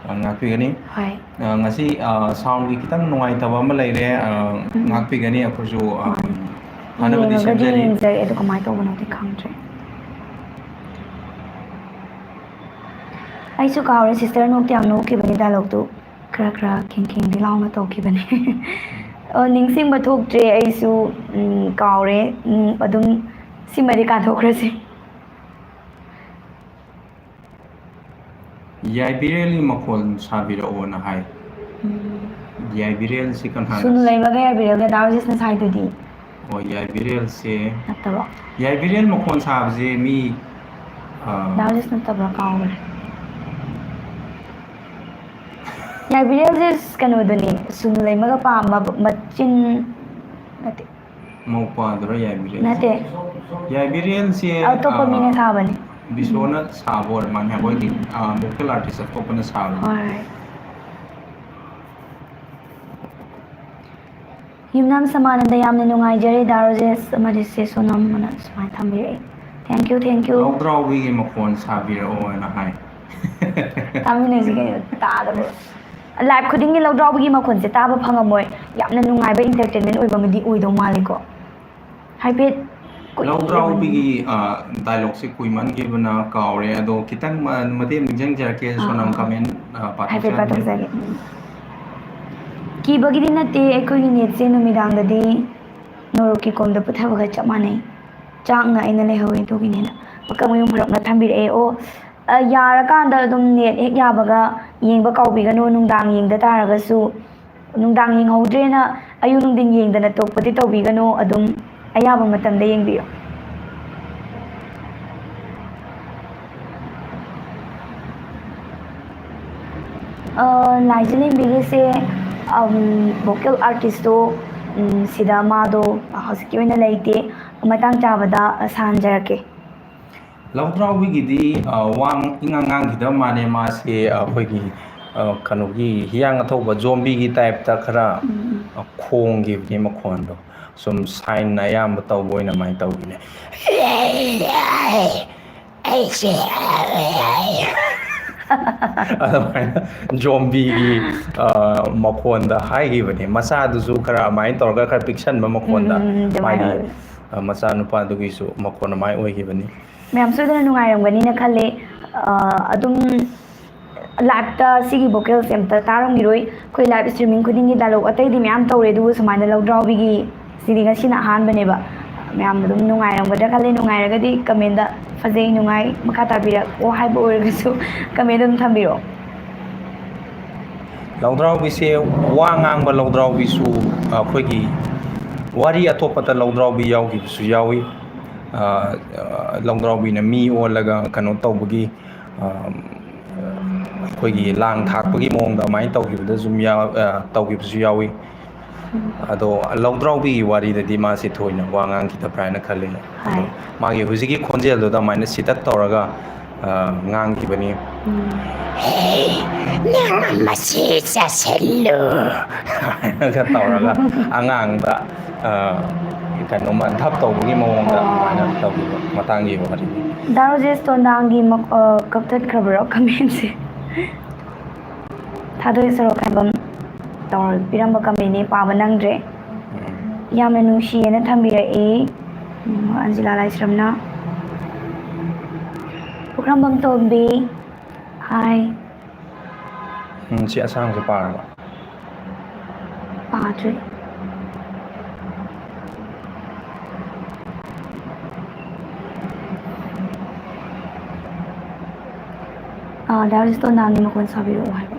ꯑ, ꯉꯥꯛꯄꯤꯒꯅꯤ꯫ ꯍꯣꯏ꯫ ꯑ, ꯉꯁꯤ ꯁꯥꯎꯟꯒꯤ ꯈꯤꯇꯪ ꯅꯨꯡꯉꯥꯏꯇꯕ ꯑꯃ ꯂꯩꯔꯦ꯫ ꯑ, ꯎꯝ꯫ ꯉꯥꯛꯄꯤꯒꯅꯤ ꯑꯩꯈꯣꯏꯁꯨ꯫ ꯑ, ꯃꯥꯅꯦ꯫ ꯐꯅꯕꯗꯤ ꯌꯦꯡꯉꯒꯗꯤ ꯁꯦꯝꯖꯔꯤ꯫ ꯌꯦꯡꯖꯔꯦ, ꯑꯗꯣ ꯀꯃꯥꯏꯅ ꯇꯧꯕꯅꯣꯗꯤ ꯈꯪꯗ꯭ꯔꯦ꯫ ꯑꯩꯁꯨ ꯀꯥꯎꯔꯦ, ꯁꯤꯁꯇꯔ ꯅꯣꯛꯇꯤ ꯌꯥꯝ ꯅꯣꯛꯈꯤꯕꯅꯤ ꯗꯥꯏꯂꯣꯛꯇꯨ꯫ ꯈꯔ ꯈꯔ ꯈꯤꯡ ꯈꯤꯡꯗꯤ ꯂꯥꯎꯅ ꯇꯧꯈꯤꯕꯅꯦ꯫ ꯑꯣ, ꯅꯤꯡꯁꯤꯡꯕ ꯊꯣꯛꯇ꯭ꯔꯦ ꯑꯩꯁꯨ, ꯎꯝ, ꯀꯥꯎꯔꯦ꯫ ꯎꯝ, ꯑꯗꯨꯝ ꯁꯤꯃꯗꯤ ꯀꯥꯟꯊꯣꯛꯈ꯭ꯔꯁꯤ꯫ ꯌꯥꯏꯕꯤꯔꯦꯜꯒꯤ ꯃꯈꯣꯜ ꯁꯥꯕꯤꯔꯛꯑꯣꯅ ꯍꯥꯏ꯫ ꯎꯝ꯫ ꯌꯥꯏꯕꯤꯔꯦꯜꯁꯤ ꯀꯅꯥꯅ? ꯁꯨꯅꯨ ꯂꯩꯃꯒ ꯌꯥꯏꯕꯤꯔꯦꯜꯒ ꯗꯥ ꯔꯣꯖꯦꯁꯅ ꯁꯥꯏꯗꯨꯗꯤ꯫ ꯑꯣ, ꯌꯥꯏꯕꯤꯔꯦꯜꯁꯦ꯫ ꯅꯠꯇꯕ꯫ ꯌꯥꯏꯕꯤꯔꯦꯜ ꯃꯈꯣꯜ ꯁꯥꯕꯁꯦ ꯃꯤ, ꯑ, ꯗꯥ ꯔꯣꯖꯦꯁ ꯅꯠꯇꯕ꯭ꯔꯥ? ꯀꯥꯎꯈ꯭ꯔꯦ꯫ ꯌꯥꯏꯕꯤꯔꯦꯜꯁꯦ ꯀꯩꯅꯣꯗꯨꯅꯤ, ꯁꯨꯅꯨ ꯂꯩꯃꯒ ꯄꯥꯝꯕ ꯃꯆꯤꯟ ꯅꯠꯇꯦ꯫ ꯃꯧꯄꯥꯗꯨꯔ ꯌꯥꯏꯕꯤꯔꯦꯜꯁꯦ? ꯅꯠꯇꯦ꯫ ꯌꯥꯏꯕꯤꯔꯦꯜꯁꯦ, ꯑꯇꯣꯞꯄ ꯑ, ꯃꯤꯅ ꯁꯥꯕꯅꯤ꯫ ꯕꯤꯁꯣꯅ ꯁꯥꯕ ꯑꯣꯏꯔ ꯃꯥꯜꯂꯦ, ꯑꯩꯈꯣꯏꯒꯤ, ꯎꯝ꯫ ꯑ, vocal artist ꯑꯇꯣꯞꯄꯅ ꯁꯥꯕꯅꯤ꯫ ꯍꯣꯏ꯫ ꯌꯨꯝꯅꯥꯝ ꯁꯃꯥꯅꯟꯗ, ꯌꯥꯝꯅ ꯅꯨꯡꯉꯥꯏꯖꯔꯦ ꯗꯥ ꯔꯣꯖꯦꯁ ꯑꯃꯗꯤ ꯆꯦ ꯁꯣꯅꯝ ꯑꯅ ꯁꯨꯃꯥꯏꯅ ꯊꯝꯕꯤꯔꯛꯑꯦ꯫ Thank you, thank you꯫ ꯂꯧꯗ꯭ꯔꯥꯎꯕꯤꯒꯤ ꯃꯈꯣꯟ ꯁꯥꯕꯤꯔꯛꯑꯣꯅ ꯍꯥꯏ꯫ ꯇꯥꯃꯤꯟꯅꯁꯤ ꯀꯩꯅꯣ, ꯇꯥꯗꯕ꯭ꯔꯣ? Live ꯈꯨꯗꯤꯡꯒꯤ ꯂꯧꯗ꯭ꯔꯥꯎꯕꯤꯒꯤ ꯃꯈꯣꯟꯁꯦ ꯇꯥꯕ ꯐꯪꯉꯝꯃꯣꯏ꯫ ꯌꯥꯝꯅ ꯅꯨꯡꯉꯥꯏꯕ entertainment ꯑꯣꯏꯕ ꯑꯃꯗꯤ ꯑꯣꯏꯗꯧ ꯃꯥꯜꯂꯤꯀꯣ꯫ ꯍꯥꯏꯐꯦꯠ ꯀꯨꯏ- ꯂꯧꯗ꯭ꯔꯥꯎꯕꯤꯒꯤ, ꯑ, dialogueꯁꯦ ꯀꯨꯏꯃꯟꯈꯤꯕꯅ ꯀꯥꯎꯔꯦ꯫ ꯑꯗꯣ ꯈꯤꯇꯪ ꯃ-, ꯃꯇꯦꯛ ꯅꯤꯡꯁꯤꯡꯖꯔꯛꯀꯦ, ꯑꯥ, ꯁꯣꯅꯝ ꯑꯥ꯫ Comment, ꯑ, ꯍꯥꯏꯐꯦꯠ ꯄꯥꯊꯣꯛꯆꯔꯛꯀꯦ꯫ ꯄꯥꯊꯣꯛꯆꯒꯦ꯫ ꯎꯝ꯫ ꯀꯤꯕꯒꯤꯗꯤ ꯅꯠꯇꯦ, ꯑꯩꯈꯣꯏꯒꯤ netꯁꯦ ꯅꯨꯃꯤꯗꯥꯡꯗꯗꯤ ꯅꯣꯔꯣꯛꯀꯤ ꯀꯣꯝꯗ ꯄꯨꯊꯕꯒ ꯆꯞ ꯃꯥꯟꯅꯩ꯫ ꯆꯥꯛꯅ ꯑꯩꯅ ꯂꯩꯍꯧꯋꯦ, ꯑꯗꯨꯒꯤꯅꯦꯅ꯫ ꯃꯀꯛ ꯃꯌꯨꯝ ꯍꯣꯔꯛꯅ ꯊꯝꯕꯤꯔꯛꯑꯦ꯫ ꯑꯣ, ꯑ, ꯌꯥꯔꯀꯥꯟꯗ ꯑꯗꯨꯝ net ꯍꯦꯛ ꯌꯥꯕꯒ ꯌꯦꯡꯕ ꯀꯥꯎꯕꯤꯒꯅꯨ꯫ ꯅꯨꯡꯗꯥꯡ ꯌꯦꯡꯗ ꯇꯥꯔꯒꯁꯨ, ꯅꯨꯡꯗꯥꯡ ꯌꯦꯡꯍꯧꯗ꯭ꯔꯦꯅ ꯑꯌꯨꯛ ꯅꯨꯡꯊꯤꯟ ꯌꯦꯡꯗꯅ ꯇꯣꯛꯄꯗꯤ ꯇꯧꯕꯤꯒꯅꯨ, ꯑꯗꯨꯝ ꯑꯌꯥꯕ ꯃꯇꯝꯗ ꯌꯦꯡꯕꯤꯌꯨ꯫ ꯑ, ꯂꯥꯏꯖꯂꯦꯝꯕꯤꯒꯤꯁꯦ, ꯑꯝ, vocal artistꯇꯣ, ꯎꯝ, ꯁꯤꯗ ꯃꯥꯗꯣ ꯍꯧꯖꯤꯛꯀꯤ ꯑꯣꯏꯅ ꯂꯩꯇꯦ, ꯃꯇꯥꯡ ꯆꯥꯕꯗ ꯁꯥꯍꯟꯖꯔꯛꯀꯦ꯫ ꯂꯧꯗ꯭ꯔꯥꯎꯕꯤꯒꯤꯗꯤ, ꯑ, ꯋꯥ ꯏꯉꯥꯡ ꯉꯥꯡꯈꯤꯗꯕ ꯃꯥꯜꯂꯦ꯫ ꯃꯥꯁꯦ ꯑꯩꯈꯣꯏꯒꯤ, ꯑ, ꯀꯩꯅꯣꯒꯤ ꯍꯤꯌꯥꯡ ꯑꯊꯧꯕ ꯖꯣꯝꯕꯤꯒꯤ ꯇꯥꯏꯞꯇ ꯈꯔ, ꯎꯝ, ꯎꯝ꯫ ꯑ, ꯈꯣꯡꯈꯤꯕꯅꯦ ꯃꯈꯣꯟꯗꯣ꯫ ꯁꯨꯝ ꯁꯥꯏꯟꯅ ꯑꯌꯥꯝꯕ ꯇꯧꯕ ꯑꯣꯏꯅ ꯑꯗꯨꯃꯥꯏꯅ ꯇꯧꯈꯤꯅꯦ꯫ ꯑꯩꯁꯦ ꯑꯗꯨꯃꯥꯏꯅ ꯖꯣꯝꯕꯤꯒꯤ, ꯑ, ꯃꯈꯣꯟꯗ ꯍꯥꯏꯈꯤꯕꯅꯦ꯫ ꯃꯆꯥꯗꯨꯁꯨ ꯈꯔ ꯑꯗꯨꯃꯥꯏꯅ ꯇꯧꯔꯒ ꯈꯔ ꯄꯤꯛꯁꯟꯕ ꯃꯈꯣꯟꯗ ꯎꯝ, ꯎꯝ, ꯎꯝ, ꯑꯗꯨꯃꯥꯏꯅ ꯃꯥꯒꯤ, ꯑꯣꯏ꯫ ꯑ, ꯃꯆꯥꯅꯨꯄꯥꯗꯨꯒꯤꯁꯨ ꯃꯈꯣꯟ ꯑꯗꯨꯃꯥꯏꯅ ꯑꯣꯏꯈꯤꯕꯅꯤ꯫ ꯃꯌꯥꯝ ꯁꯣꯏꯗꯅ ꯅꯨꯡꯉꯥꯏꯔꯝꯒꯅꯤꯅ ꯈꯜꯂꯤ꯫ ꯑ, ꯑꯗꯨꯝ ꯂꯥꯏꯞꯇ ꯁꯤꯒꯤ vocalꯁꯦ ꯑꯝꯇ ꯇꯥꯔꯝꯈꯤꯔꯣꯏ꯫ ꯑꯩꯈꯣꯏ live streaming ꯈꯨꯗꯤꯡꯒꯤ dialogue ꯑꯇꯩꯗꯤ ꯃꯌꯥꯝ ꯇꯧꯔꯦ, ꯑꯗꯨꯕꯨ ꯁꯨꯃꯥꯏꯅ ꯂꯧꯗ꯭ꯔꯥꯎꯕꯤꯒꯤ ꯁꯤꯗꯤ ꯉꯁꯤꯅ ꯑꯍꯥꯟꯕꯅꯦꯕ꯫ ꯃꯌꯥꯝ ꯑꯗꯨꯝ ꯅꯨꯡꯉꯥꯏꯔꯝꯒꯗ꯭ꯔꯥ ꯈꯜꯂꯤ꯫ ꯅꯨꯡꯉꯥꯏꯔꯒꯗꯤ commentꯗ "ꯐꯖꯩ, ꯅꯨꯡꯉꯥꯏ, ꯃꯈꯥ ꯇꯥꯕꯤꯔꯛꯑꯣ" ꯍꯥꯏꯕ ꯑꯣꯏꯔꯒꯁꯨ comment ꯑꯗꯨꯝ ꯊꯝꯕꯤꯔꯛꯑꯣ꯫ ꯂꯧꯗ꯭ꯔꯥꯎꯕꯤꯁꯦ, ꯋꯥ ꯉꯥꯡꯕ ꯂꯧꯗ꯭ꯔꯥꯎꯕꯤꯁꯨ, ꯑꯩꯈꯣꯏꯒꯤ ꯋꯥꯔꯤ ꯑꯇꯣꯞꯄꯗ ꯂꯧꯗ꯭ꯔꯥꯎꯕꯤ ꯌꯥꯎꯈꯤꯕꯁꯨ ꯌꯥꯎꯏ꯫ ꯑ, ꯑ, ꯂꯧꯗ꯭ꯔꯥꯎꯕꯤꯅ ꯃꯤ ꯑꯣꯜꯂꯒ ꯀꯩꯅꯣ ꯇꯧꯕꯒꯤ, ꯑ, ꯑꯩꯈꯣꯏꯒꯤ ꯂꯥꯡ ꯊꯥꯛꯄꯒꯤ ꯃꯑꯣꯡꯗ ꯑꯗꯨꯃꯥꯏꯅ ꯇꯧꯈꯤꯕꯗ ꯁꯨꯝ ꯌꯥꯎ-, ꯑ, ꯇꯧꯈꯤꯕꯁꯨ ꯌꯥꯎꯏ꯫ ꯎꯝ꯫ ꯑꯗꯣ ꯂꯧꯗ꯭ꯔꯥꯎꯕꯤꯒꯤ ꯋꯥꯔꯤꯗꯗꯤ ꯃꯥꯁꯦ ꯊꯣꯏꯅ ꯋꯥ ꯉꯥꯡꯈꯤꯗꯕ꯭ꯔꯥ ꯍꯥꯏꯅ ꯈꯜꯂꯤ꯫ ꯍꯣꯏ꯫ ꯑꯗꯣ ꯃꯥꯒꯤ ꯍꯧꯖꯤꯛꯀꯤ ꯈꯣꯟꯖꯦꯜꯗꯨꯗ ꯑꯗꯨꯃꯥꯏꯅ ꯁꯤꯇꯛ ꯇꯧꯔꯒ, ꯑ, ꯉꯥꯡꯈꯤꯕꯅꯤ꯫ ꯎꯝ꯫ "ꯍꯦ, ꯅꯪ ꯃꯁꯤ ꯆꯥꯁꯤꯜꯂꯨ" ꯍꯥꯏꯅꯒ ꯇꯧꯔꯒ ꯑꯉꯥꯡꯗ, ꯑ, ꯀꯩꯅꯣꯝꯃ ꯙꯞ ꯇꯧꯕꯒꯤ ꯃꯑꯣꯡꯗ ꯑꯣ꯫ ꯑꯗꯨꯃꯥꯏꯅ ꯇꯧꯈꯤꯕ ꯃꯇꯥꯡꯒꯤ ꯋꯥꯔꯤꯅꯤ꯫ ꯗꯥ ꯔꯣꯖꯦꯁ ꯇꯣꯟꯗꯥꯡꯒꯤ ꯃꯛ-, ꯑ, ꯀꯛꯊꯠꯈ꯭ꯔꯕꯔꯣ commentꯁꯦ? ꯊꯥꯗꯣꯏ ꯁꯣꯔꯣꯛꯈꯥꯏꯕꯝ ꯇꯧꯔ ꯄꯤꯔꯝꯕ commentꯅꯦ, ꯄꯥꯕ ꯅꯪꯗ꯭ꯔꯦ꯫ ꯎꯝ꯫ ꯌꯥꯝꯅ ꯅꯨꯡꯁꯤꯌꯦꯅ ꯊꯝꯕꯤꯔꯛꯏ, ꯎꯝ, ꯑꯟꯖꯤꯂꯥ ꯂꯥꯏꯁ꯭ꯔꯝꯅ꯫ ꯄꯨꯈ꯭ꯔꯝꯕꯝ ꯇꯣꯝꯕꯤ, hi꯫ ꯎꯝ, ꯁꯤ ꯑꯁꯥꯡꯕꯁꯦ ꯄꯥꯔꯕ? ꯄꯥꯗ꯭ꯔꯤ꯫ ꯑꯥ, ꯗꯥ ꯔꯣꯖꯦꯁ ꯇꯣꯟꯗꯥꯡꯒꯤ ꯃꯈꯣꯟ ꯁꯥꯕꯤꯔꯛꯑꯣ ꯍꯥꯏꯕ꯫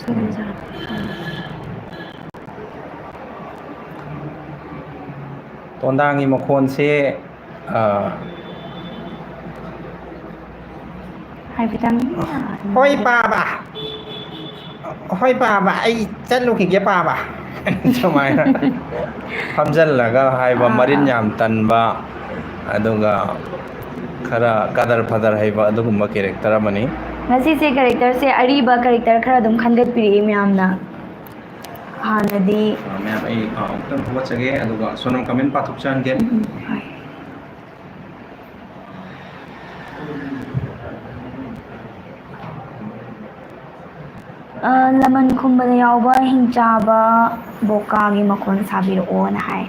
ꯁꯣꯏꯗꯅ ꯎꯝ꯫ ꯁꯥꯔꯛꯀꯦ꯫ ꯇꯣꯟꯗꯥꯡꯒꯤ ꯃꯈꯣꯟꯁꯦ, ꯑ, ꯍꯥꯏꯐꯦꯠꯇꯪ, ꯑ, "ꯍꯣꯏ, ꯄꯥꯕ꯫ ꯍꯣꯏ, ꯄꯥꯕ, ꯑꯩ ꯆꯠꯂꯨꯈꯤꯒꯦ, ꯄꯥꯕ"꯫ ꯁꯨꯃꯥꯏꯅ ꯐꯝꯖꯜꯂꯒ ꯍꯥꯏꯕ, ꯑꯥ, ꯃꯔꯤꯟ ꯑꯥ꯫ ꯌꯥꯝ ꯇꯟꯕ, ꯑꯗꯨꯒ ꯈꯔ ꯀꯗꯔ ꯐꯗꯔ ꯍꯩꯕ ꯑꯗꯨꯒꯨꯝꯕ character ꯑꯃꯅꯤ꯫ ꯉꯁꯤꯁꯦ ꯀꯦꯔꯦꯛꯇꯔꯁꯦ ꯑꯔꯤꯕ ꯀꯦꯔꯦꯛꯇꯔ ꯈꯔ ꯑꯗꯨꯝ ꯈꯟꯒꯠꯄꯤꯔꯛꯑꯦ ꯃꯌꯥꯝꯅ꯫ ꯍꯥꯟꯅꯗꯤ ꯑ, ꯃꯌꯥꯝ, ꯑꯩ ꯑ, ꯑꯃꯨꯛꯇꯪ ꯊꯥꯒꯠꯆꯒꯦ, ꯑꯗꯨꯒ ꯁꯣꯅꯝ ꯀꯃꯦꯟ ꯄꯥꯊꯣꯛꯆꯍꯟꯒꯦ꯫ ꯎꯝ, ꯍꯣꯏ꯫ ꯑ, ꯂꯃꯟ ꯈꯨꯝꯕꯗ ꯌꯥꯎꯕ ꯍꯤꯡꯆꯥꯕ ꯕꯣꯀꯥꯒꯤ ꯃꯈꯣꯟ ꯁꯥꯕꯤꯔꯛꯑꯣꯅ ꯍꯥꯏ꯫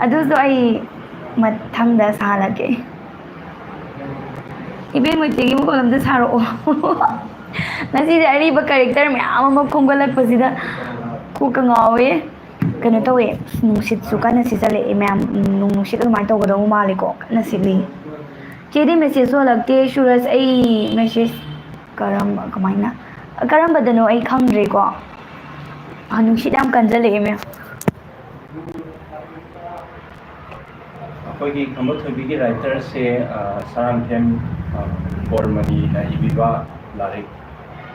ꯑꯗꯨꯁꯨ ꯑꯩ ꯃꯊꯪꯗ ꯁꯥꯍꯜꯂꯛꯀꯦ꯫ ꯏꯕꯦꯝ ꯃꯩꯇꯩꯒꯤ ꯃꯈꯣꯟ ꯑꯝꯇ ꯁꯥꯔꯛꯑꯣ꯫ ꯉꯁꯤꯁꯦ ꯑꯔꯤꯕ ꯀꯦꯔꯦꯛꯇꯔ ꯃꯌꯥꯝ ꯑꯃ ꯈꯣꯝꯒꯠꯂꯛꯄꯁꯤꯗ ꯀꯣꯛꯀ ꯉꯥꯎꯋꯦ꯫ ꯀꯩꯅꯣ ꯇꯧꯋꯦ, ꯅꯨꯡꯁꯤꯠꯁꯨ ꯀꯟꯅ ꯁꯤꯠꯆꯜꯂꯛꯑꯦ ꯃꯌꯥꯝ꯫ ꯅꯨꯡ ꯅꯨꯡꯁꯤꯠ ꯑꯗꯨꯃꯥꯏꯅ ꯇꯧꯒꯗꯧꯕ ꯃꯥꯜꯂꯦꯀꯣ, ꯀꯟꯅ ꯁꯤꯠꯂꯤ꯫ ꯆꯦꯗꯤ ꯃꯦꯁꯦꯖꯁꯨ ꯍꯜꯂꯛꯇꯦ꯫ ꯁꯨꯔꯖ, ꯑꯩ ꯃꯦꯁꯦꯖ ꯀꯔꯝꯕ, ꯀꯃꯥꯏꯅ, ꯀꯔꯝꯕꯗꯅꯣ ꯑꯩ ꯈꯪꯗ꯭ꯔꯦꯀꯣ꯫ ꯑ, ꯅꯨꯡꯁꯤꯠ ꯌꯥꯝ ꯀꯟꯖꯜꯂꯛꯑꯦ ꯃꯦꯝ꯫ ꯑꯩꯈꯣꯏꯒꯤ ꯈꯝꯕ ꯊꯣꯏꯕꯤꯒꯤ ꯔꯥꯏꯇꯔꯁꯦ, ꯑ, ꯁꯔꯥꯟꯊꯦꯝ, ꯑ, ꯕꯣꯔꯃꯅꯤꯅ ꯏꯕꯤꯕ ꯂꯥꯏꯔꯤꯛ,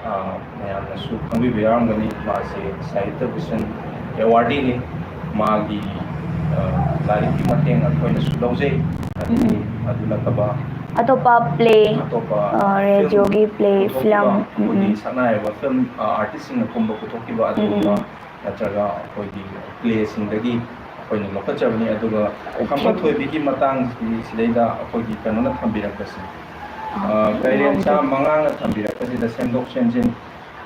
ꯑ, ꯃꯌꯥꯝꯅꯁꯨ ꯈꯪꯕꯤꯕ ꯌꯥꯎꯔꯝꯒꯅꯤ꯫ ꯃꯥꯁꯦ ꯁꯥꯍꯤꯇ꯭ꯌ ꯚꯨꯁꯟ ꯑꯦꯋꯥꯔꯗꯤꯅꯤ꯫ ꯃꯥꯒꯤ, ꯑ, ꯂꯥꯏꯔꯤꯛꯀꯤ ꯃꯇꯦꯡ ꯑꯩꯈꯣꯏꯅꯁꯨ ꯂꯧꯖꯩ꯫ ꯑꯗꯒꯤ ꯑꯗꯨ ꯅꯠꯇꯕ ꯑꯇꯣꯞꯄ ꯄ꯭ꯂꯦ, ꯑꯇꯣꯞꯄ ꯑ, ꯔꯦꯗꯤꯑꯣꯒꯤ ꯄ꯭ꯂꯦ, ꯄꯨꯊꯣꯛꯈꯤꯕ ꯐꯤꯂꯝ, ꯎꯝ, ꯑꯩꯈꯣꯏꯒꯤ ꯎꯝ꯫ ꯁꯛꯅꯥꯏꯔꯕ ꯐꯤꯂꯝ, ꯑ, ꯑꯥꯔꯇꯤꯁꯁꯤꯡꯅ ꯀꯨꯝꯕ ꯄꯨꯊꯣꯛꯈꯤꯕ ꯑꯗꯨꯒꯨꯝꯕ ꯎꯝ꯫ ꯅꯠꯇ꯭ꯔꯒ ꯑꯩꯈꯣꯏꯒꯤ ꯄ꯭ꯂꯦꯁꯤꯡꯗꯒꯤ ꯑꯩꯈꯣꯏꯅ ꯂꯧꯈꯠꯆꯕꯅꯤ꯫ ꯑꯗꯨꯒ ꯑꯣꯀꯦ꯫ ꯈꯝꯕ ꯊꯣꯏꯕꯤꯒꯤ ꯃꯇꯥꯡꯁꯤ ꯁꯤꯗꯩꯗ ꯑꯩꯈꯣꯏꯒꯤ ꯀꯩꯅꯣꯅ ꯊꯝꯕꯤꯔꯛꯄꯁꯦ, ꯑꯥ, ꯑ, ꯀꯩꯔꯦꯟꯁꯥ ꯌꯥꯎꯗꯦ꯫ ꯃꯉꯥꯡꯅ ꯊꯝꯕꯤꯔꯛꯄꯁꯤꯗ ꯁꯦꯝꯗꯣꯛ ꯁꯦꯝꯖꯤꯟ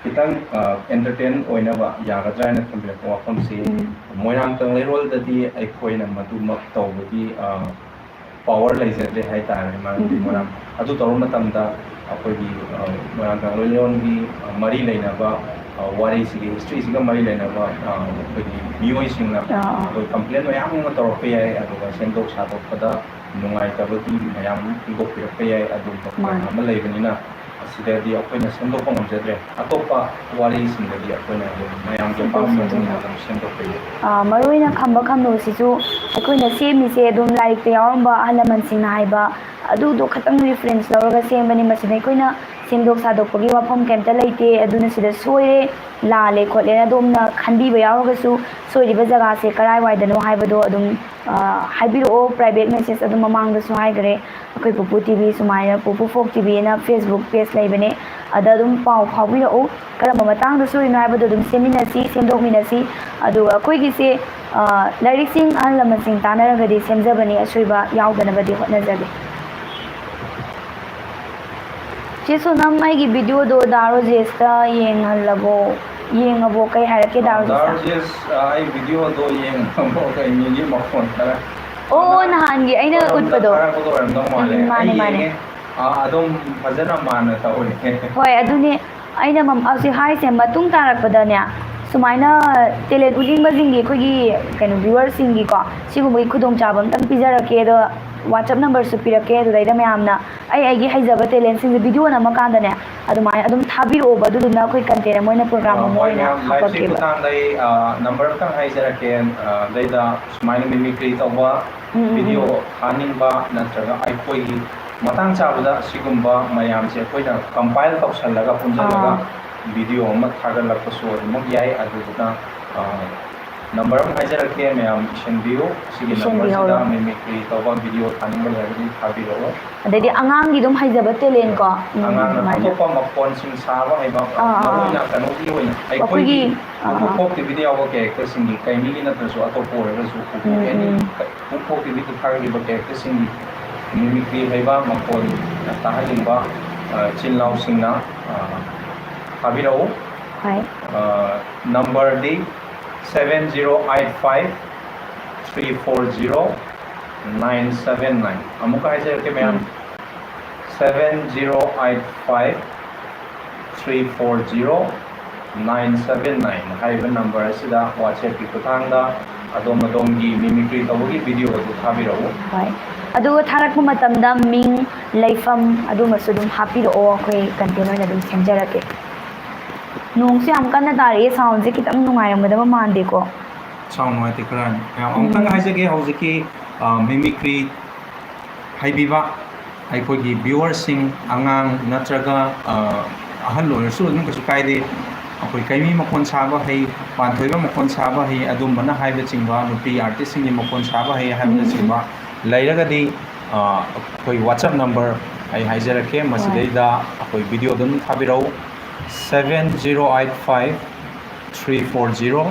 ꯈꯤꯇꯪ, ꯑ, ꯑꯦꯟꯇꯔꯇꯦꯟ ꯑꯣꯏꯅꯕ ꯌꯥꯒꯗ꯭ꯔꯥ ꯍꯥꯏꯅ ꯊꯝꯕꯤꯔꯛꯄ ꯋꯥꯐꯝꯁꯤ, ꯎꯝ꯫ ꯃꯣꯏꯔꯥꯡ ꯀꯪꯂꯩꯔꯣꯜꯗꯗꯤ ꯑꯩꯈꯣꯏꯅ ꯃꯗꯨꯃꯛ ꯇꯧꯕꯒꯤ, ꯑ, ꯄꯋꯥꯔ ꯂꯩꯖꯗ꯭ꯔꯦ ꯍꯥꯏꯇꯥꯔꯦ꯫ ꯃꯔꯝꯗꯤ ꯎꯝ, ꯎꯝ, ꯃꯣꯏꯔꯥꯡ ꯑꯗꯨ ꯇꯧꯕ ꯃꯇꯝꯗ ꯑꯩꯈꯣꯏꯒꯤ, ꯑ, ꯃꯣꯏꯔꯥꯡ ꯀꯪꯂꯩꯔꯣꯜꯒꯤ, ꯑ, ꯃꯔꯤ ꯂꯩꯅꯕ, ꯑ, ꯋꯥꯔꯤꯁꯤꯒꯤ, ꯍꯤꯁꯇ꯭ꯔꯤꯁꯤꯒ ꯃꯔꯤ ꯂꯩꯅꯕ, ꯑ, ꯑꯩꯈꯣꯏꯒꯤ ꯃꯤꯑꯣꯏꯁꯤꯡꯅ ꯑꯥ, ꯑꯥ꯫ ꯑꯩꯈꯣꯏ ꯀꯝꯄ꯭ꯂꯦꯟ ꯃꯌꯥꯝ ꯑꯃ ꯇꯧꯔꯛꯄ ꯌꯥꯏ꯫ ꯑꯗꯨꯒ ꯁꯦꯝꯗꯣꯛ ꯁꯥꯗꯣꯛꯄꯗ ꯅꯨꯡꯉꯥꯏꯇꯕꯒꯤ ꯃꯌꯥꯝ ꯑꯃ ꯐꯣꯡꯗꯣꯛꯄꯤꯔꯛꯄ ꯌꯥꯏ꯫ ꯑꯗꯨꯝꯕ ꯃꯌꯥꯝ ꯃꯥꯅꯤ꯫ ꯑꯃ ꯂꯩꯕꯅꯤꯅ ꯑꯁꯤꯗꯗꯤ ꯑꯩꯈꯣꯏꯅ ꯁꯦꯝꯗꯣꯛꯄ ꯉꯝꯖꯗ꯭ꯔꯦ꯫ ꯑꯇꯣꯞꯄ ꯋꯥꯔꯤꯁꯤꯡꯗꯗꯤ ꯑꯩꯈꯣꯏꯅ ꯑꯗꯨꯝ ꯃꯌꯥꯝꯒꯤ ꯑꯄꯥꯝꯕ ꯃꯇꯨꯡ ꯏꯟꯅ ꯑꯗꯨꯝ ꯁꯦꯝꯗꯣꯛꯄ ꯌꯥꯏ꯫ ꯑꯥ, ꯃꯔꯨꯑꯣꯏꯅ ꯈꯝꯕ ꯈꯝꯅꯨꯁꯤꯁꯨ ꯑꯩꯈꯣꯏꯅ ꯁꯦꯝꯃꯤꯁꯦ ꯑꯗꯨꯝ ꯂꯥꯏꯔꯤꯛꯇ ꯌꯥꯎꯔꯝꯕ ꯑꯍꯜ ꯂꯃꯟꯁꯤꯡꯅ ꯍꯥꯏꯕ ꯑꯗꯨꯗꯣ ꯈꯛꯇꯪ ꯔꯤꯐꯔꯦꯟꯁ ꯂꯧꯔꯒ ꯁꯦꯝꯕꯅꯤ꯫ ꯃꯁꯤꯗ ꯑꯩꯈꯣꯏꯅ ꯁꯦꯝꯗꯣꯛ ꯁꯥꯗꯣꯛꯄꯒꯤ ꯋꯥꯐꯝ ꯀꯩꯝꯇ ꯂꯩꯇꯦ꯫ ꯑꯗꯨꯅ ꯁꯤꯗ ꯁꯣꯏꯔꯦ, ꯂꯥꯜꯂꯦ ꯈꯣꯠꯂꯦꯅ ꯑꯗꯣꯝꯅ ꯈꯟꯕꯤꯕ ꯌꯥꯎꯔꯒꯁꯨ, ꯁꯣꯏꯔꯤꯕ ꯖꯒꯥꯁꯦ ꯀꯔꯥꯏꯋꯥꯏꯗꯅꯣ ꯍꯥꯏꯕꯗꯣ ꯑꯗꯨꯝ, ꯑ, ꯍꯥꯏꯕꯤꯔꯛꯑꯣ꯫ Private message ꯑꯗꯨꯝ ꯃꯃꯥꯡꯗꯁꯨ ꯍꯥꯏꯈ꯭ꯔꯦ, ꯑꯩꯈꯣꯏ ꯄꯨꯄꯨ ꯇꯤ ꯚꯤ ꯁꯨꯃꯥꯏꯅ, ꯄꯨꯄꯨ ꯐꯣꯛ ꯇꯤ ꯚꯤ ꯑꯅ Facebook page ꯂꯩꯕꯅꯦ, ꯑꯗ ꯑꯗꯨꯝ ꯄꯥꯎ ꯐꯥꯎꯕꯤꯔꯛꯎ꯫ ꯀꯔꯝꯕ ꯃꯇꯥꯡꯗ ꯁꯣꯏꯔꯤꯅꯣ ꯍꯥꯏꯕꯗꯣ ꯑꯗꯨꯝ ꯁꯦꯝꯃꯤꯟꯅꯁꯤ, ꯁꯦꯝꯗꯣꯛꯃꯤꯟꯅꯁꯤ꯫ ꯑꯗꯨꯒ ꯑꯩꯈꯣꯏꯒꯤꯁꯦ, ꯑ, ꯂꯥꯏꯔꯤꯛꯁꯤꯡ ꯑꯍꯜ ꯂꯃꯟꯁꯤꯡ ꯇꯥꯟꯅꯔꯒꯗꯤ ꯁꯦꯝꯖꯕꯅꯤ, ꯑꯁꯣꯏꯕ ꯌꯥꯎꯗꯅꯕꯗꯤ ꯍꯣꯠꯅꯖꯒꯦ꯫ ꯆꯦ ꯁꯣꯅꯝ, ꯑꯩꯒꯤ videoꯗꯣ ꯗꯥ ꯔꯣꯖꯦꯁꯇ ꯌꯦꯡꯍꯜꯂꯕꯣ? ꯌꯦꯡꯉꯕꯣ? ꯀꯩ ꯍꯥꯏꯔꯛꯀꯦ ꯗꯥ ꯑ, ꯗꯥ ꯔꯣꯖꯦꯁꯇ? ꯔꯣꯖꯦꯁ, ꯑ, ꯑꯩ videoꯗꯣ ꯌꯦꯡꯉꯕꯣ? ꯀꯩ ꯃꯤꯒꯤ ꯃꯈꯣꯟ ꯈꯔ? ꯑꯣ, ꯑꯗꯣ ꯅꯍꯥꯟꯒꯤ ꯑꯩꯅ ꯐꯣꯟꯗ ꯎꯠꯄꯗꯣ? ꯊꯥꯔꯛꯄꯗ ꯑꯣꯏꯔꯝꯗꯧ ꯃꯥꯜꯂꯦ꯫ ꯎꯝ, ꯃꯥꯅꯦ, ꯑꯩ ꯃꯥꯅꯦ꯫ ꯌꯦꯡꯉꯦ꯫ ꯑ, ꯑꯗꯨꯝ ꯐꯖꯅ ꯃꯥꯟꯅ ꯇꯧꯔꯦ꯫ ꯍꯣꯏ, ꯑꯗꯨꯅꯦ ꯑꯩꯅ ꯃꯝ-, ꯍꯧꯖꯤꯛ ꯍꯥꯏꯁꯦ, ꯃꯇꯨꯡ ꯇꯥꯔꯛꯄꯗꯅꯦ, ꯁꯨꯃꯥꯏꯅ talent ꯎꯠꯅꯤꯡꯕꯁꯤꯡꯒꯤ, ꯑꯩꯈꯣꯏꯒꯤ ꯀꯩꯅꯣ, viewerꯁꯤꯡꯒꯤꯀꯣ, ꯁꯤꯒꯨꯝꯕꯒꯤ ꯈꯨꯗꯣꯡꯆꯥꯕ ꯑꯝꯇꯪ ꯄꯤꯖꯔꯛꯀꯦ꯫ ꯑꯗꯣ WhatsApp numberꯁꯨ ꯄꯤꯔꯛꯀꯦ, ꯑꯗꯨꯗꯩꯗ ꯃꯌꯥꯝꯅ ꯑꯩ ꯑꯩꯒꯤ ꯍꯩꯖꯕ talentꯁꯤꯡꯁꯦ video ꯅꯝꯃꯀꯥꯟꯗꯅꯦ ꯑꯗꯨꯃꯥꯏꯅ ꯑꯗꯨꯝ ꯊꯥꯕꯤꯔꯛꯑꯣꯕ, ꯑꯗꯨꯗꯨꯅ ꯑꯩꯈꯣꯏ content ꯑꯃ ꯑꯣꯏꯅ program ꯑ, ꯑꯃ ꯍꯣꯏ, ꯑꯣꯏꯅ ꯃꯌꯥꯝ, liveꯁꯤꯒꯤ ꯍꯥꯞꯄꯛꯀꯦꯕ꯫ ꯃꯇꯥꯡꯗ ꯑꯩ, ꯑ, number ꯑꯃꯇꯪ ꯍꯥꯏꯖꯔꯛꯀꯦ꯫ ꯑ, ꯑꯗꯩꯗ ꯁꯨꯃꯥꯏꯅ mimicry ꯇꯧꯕ ꯎꯝ, ꯎꯝ, video ꯎꯝ꯫ ꯊꯥꯅꯤꯡꯕ ꯅꯠꯇ꯭ꯔꯒ ꯑꯩꯈꯣꯏꯒꯤ ꯃꯇꯥꯡ ꯆꯥꯕꯗ ꯁꯤꯒꯨꯝꯕ ꯃꯌꯥꯝꯁꯦ ꯑꯩꯈꯣꯏꯅ compile ꯇꯧꯁꯜꯂꯒ, ꯄꯨꯟꯁꯤꯜꯂꯒ ꯑꯥ꯫ Video ꯑꯃ ꯊꯥꯒꯠꯂꯛꯄꯁꯨ ꯑꯗꯨꯃꯛ ꯌꯥꯏ꯫ ꯑꯗꯨꯗꯨꯅ, ꯑ, number ꯑꯃ ꯍꯥꯏꯖꯔꯛꯀꯦ, ꯃꯌꯥꯝ ꯏꯁꯤꯟꯕꯤꯌꯨ꯫ ꯁꯤꯒꯤ ꯏꯁꯤꯟꯕꯤꯍꯧꯔꯣ꯫ Numberꯁꯤꯗ mimicry ꯇꯧꯕ video ꯊꯥꯅꯤꯡꯕ ꯂꯩꯔꯒꯗꯤ ꯊꯥꯕꯤꯔꯛꯑꯣ꯫ ꯑꯗꯩꯗꯤ ꯑꯉꯥꯡꯒꯤ ꯑꯗꯨꯝ ꯍꯩꯖꯕ talent ꯀꯣ? ꯎꯝ, ꯑꯉꯥꯡꯅ ꯑꯗꯨꯃꯥꯏꯅ꯫ ꯑꯇꯣꯞꯄ ꯃꯈꯣꯟꯁꯤꯡ ꯁꯥꯕ ꯍꯩꯕ, ꯑꯥ, ꯑꯥ, ꯃꯔꯨꯑꯣꯏꯅ ꯑꯥ꯫ ꯀꯩꯅꯣꯒꯤ ꯑꯣꯏꯅ ꯑꯩꯈꯣꯏꯒꯤ ꯑꯩꯈꯣꯏꯒꯤ, ꯑꯥ, ꯑꯥ꯫ ꯄꯨꯊꯣꯛ ꯄꯣꯛꯇꯕꯤꯗ ꯌꯥꯎꯕ characterꯁꯤꯡꯒꯤ, ꯀꯩꯃꯤꯒꯤ ꯅꯠꯇ꯭ꯔꯁꯨ ꯑꯇꯣꯞꯄ ꯑꯣꯏꯔꯒꯁꯨ, ꯎꯝ, any ꯎꯝ꯫ ꯄꯨꯊꯣꯛ ꯄꯣꯛꯇꯕꯤꯗ ꯊꯥꯒꯠꯈꯤꯕ characterꯁꯤꯡꯒꯤ mimicry ꯍꯩꯕ, ꯃꯈꯣꯟ ꯇꯥꯍꯟꯅꯤꯡꯕ, ꯑ, ꯏꯆꯤꯜ ꯏꯅꯥꯎꯁꯤꯡꯅ, ꯑ, ꯊꯥꯕꯤꯔꯛꯎ꯫ ꯍꯣꯏ꯫ ꯑ, numberꯗꯤ seven zero eight five three four zero nine seven nine꯫ ꯑꯃꯨꯛꯀ ꯍꯥꯏꯖꯔꯛꯀꯦ ꯃꯌꯥꯝ꯫ ꯎꯝ꯫ Seven zero eight five three four zero nine seven nine ꯍꯥꯏꯔꯤꯕ number ꯑꯁꯤꯗ WhatsAppꯀꯤ ꯈꯨꯠꯊꯥꯡꯗ ꯑꯗꯣꯝ ꯑꯗꯣꯝꯒꯤ mimicry ꯇꯧꯕꯒꯤ video ꯑꯗꯨ ꯊꯥꯕꯤꯔꯛꯎ꯫ ꯍꯣꯏ꯫ ꯑꯗꯨꯒ ꯊꯥꯔꯛꯄ ꯃꯇꯝꯗ ꯃꯤꯡ, ꯂꯩꯐꯝ ꯑꯗꯨꯃꯁꯨ ꯑꯗꯨꯝ ꯍꯥꯞꯄꯤꯔꯛꯑꯣ, ꯑꯩꯈꯣꯏ content ꯑꯣꯏꯅ ꯑꯗꯨꯝ ꯁꯦꯝꯖꯔꯛꯀꯦ꯫ ꯅꯣꯡꯁꯨ ꯌꯥꯝ ꯀꯟꯅ ꯇꯥꯔꯛꯑꯦ, soundꯁꯦ ꯈꯤꯇꯪ ꯅꯨꯡꯉꯥꯏꯔꯝꯒꯗꯕ ꯃꯥꯟꯗꯦꯀꯣ? Sound ꯅꯨꯡꯉꯥꯏꯇꯦ ꯈꯔ꯫ ꯃꯌꯥꯝ ꯑꯃꯨꯛꯇꯪ ꯎꯝ꯫ ꯍꯥꯏꯖꯒꯦ, ꯍꯧꯖꯤꯛꯀꯤ, ꯑ, mimicry ꯍꯩꯕꯤꯕ, ꯑꯩꯈꯣꯏꯒꯤ ꯚ꯭ꯌꯨꯋꯔꯁꯤꯡ, ꯑꯉꯥꯡ ꯅꯠꯇ꯭ꯔꯒ ꯑ, ꯑꯍꯜ ꯑꯣꯏꯔꯁꯨ ꯑꯗꯨꯝ ꯀꯩꯁꯨ ꯀꯥꯏꯗꯦ꯫ ꯑꯩꯈꯣꯏ ꯀꯩꯃꯤ ꯃꯈꯣꯟ ꯁꯥꯕ ꯍꯩ, ꯄꯥꯟꯊꯣꯏꯕ ꯃꯈꯣꯟ ꯁꯥꯕ ꯍꯩ, ꯑꯗꯨꯝꯕꯅ ꯍꯥꯏꯕꯆꯤꯡꯕ, ꯅꯨꯄꯤ ꯑꯥꯔꯇꯤꯁꯁꯤꯡꯒꯤ ꯃꯈꯣꯟ ꯁꯥꯕ ꯍꯩ ꯍꯥꯏꯕꯅꯆꯤꯡꯕ ꯂꯩꯔꯒꯗꯤ, ꯑ, ꯑꯩꯈꯣꯏ WhatsApp ꯅꯝꯕꯔ ꯑꯩ ꯍꯥꯏꯖꯔꯛꯀꯦ, ꯃꯁꯤꯗꯩꯗ ꯑꯩꯈꯣꯏ ꯚꯤꯗꯤꯑꯣ ꯑꯗꯨꯝ ꯊꯥꯕꯤꯔꯛꯎ, seven zero eight five three four zero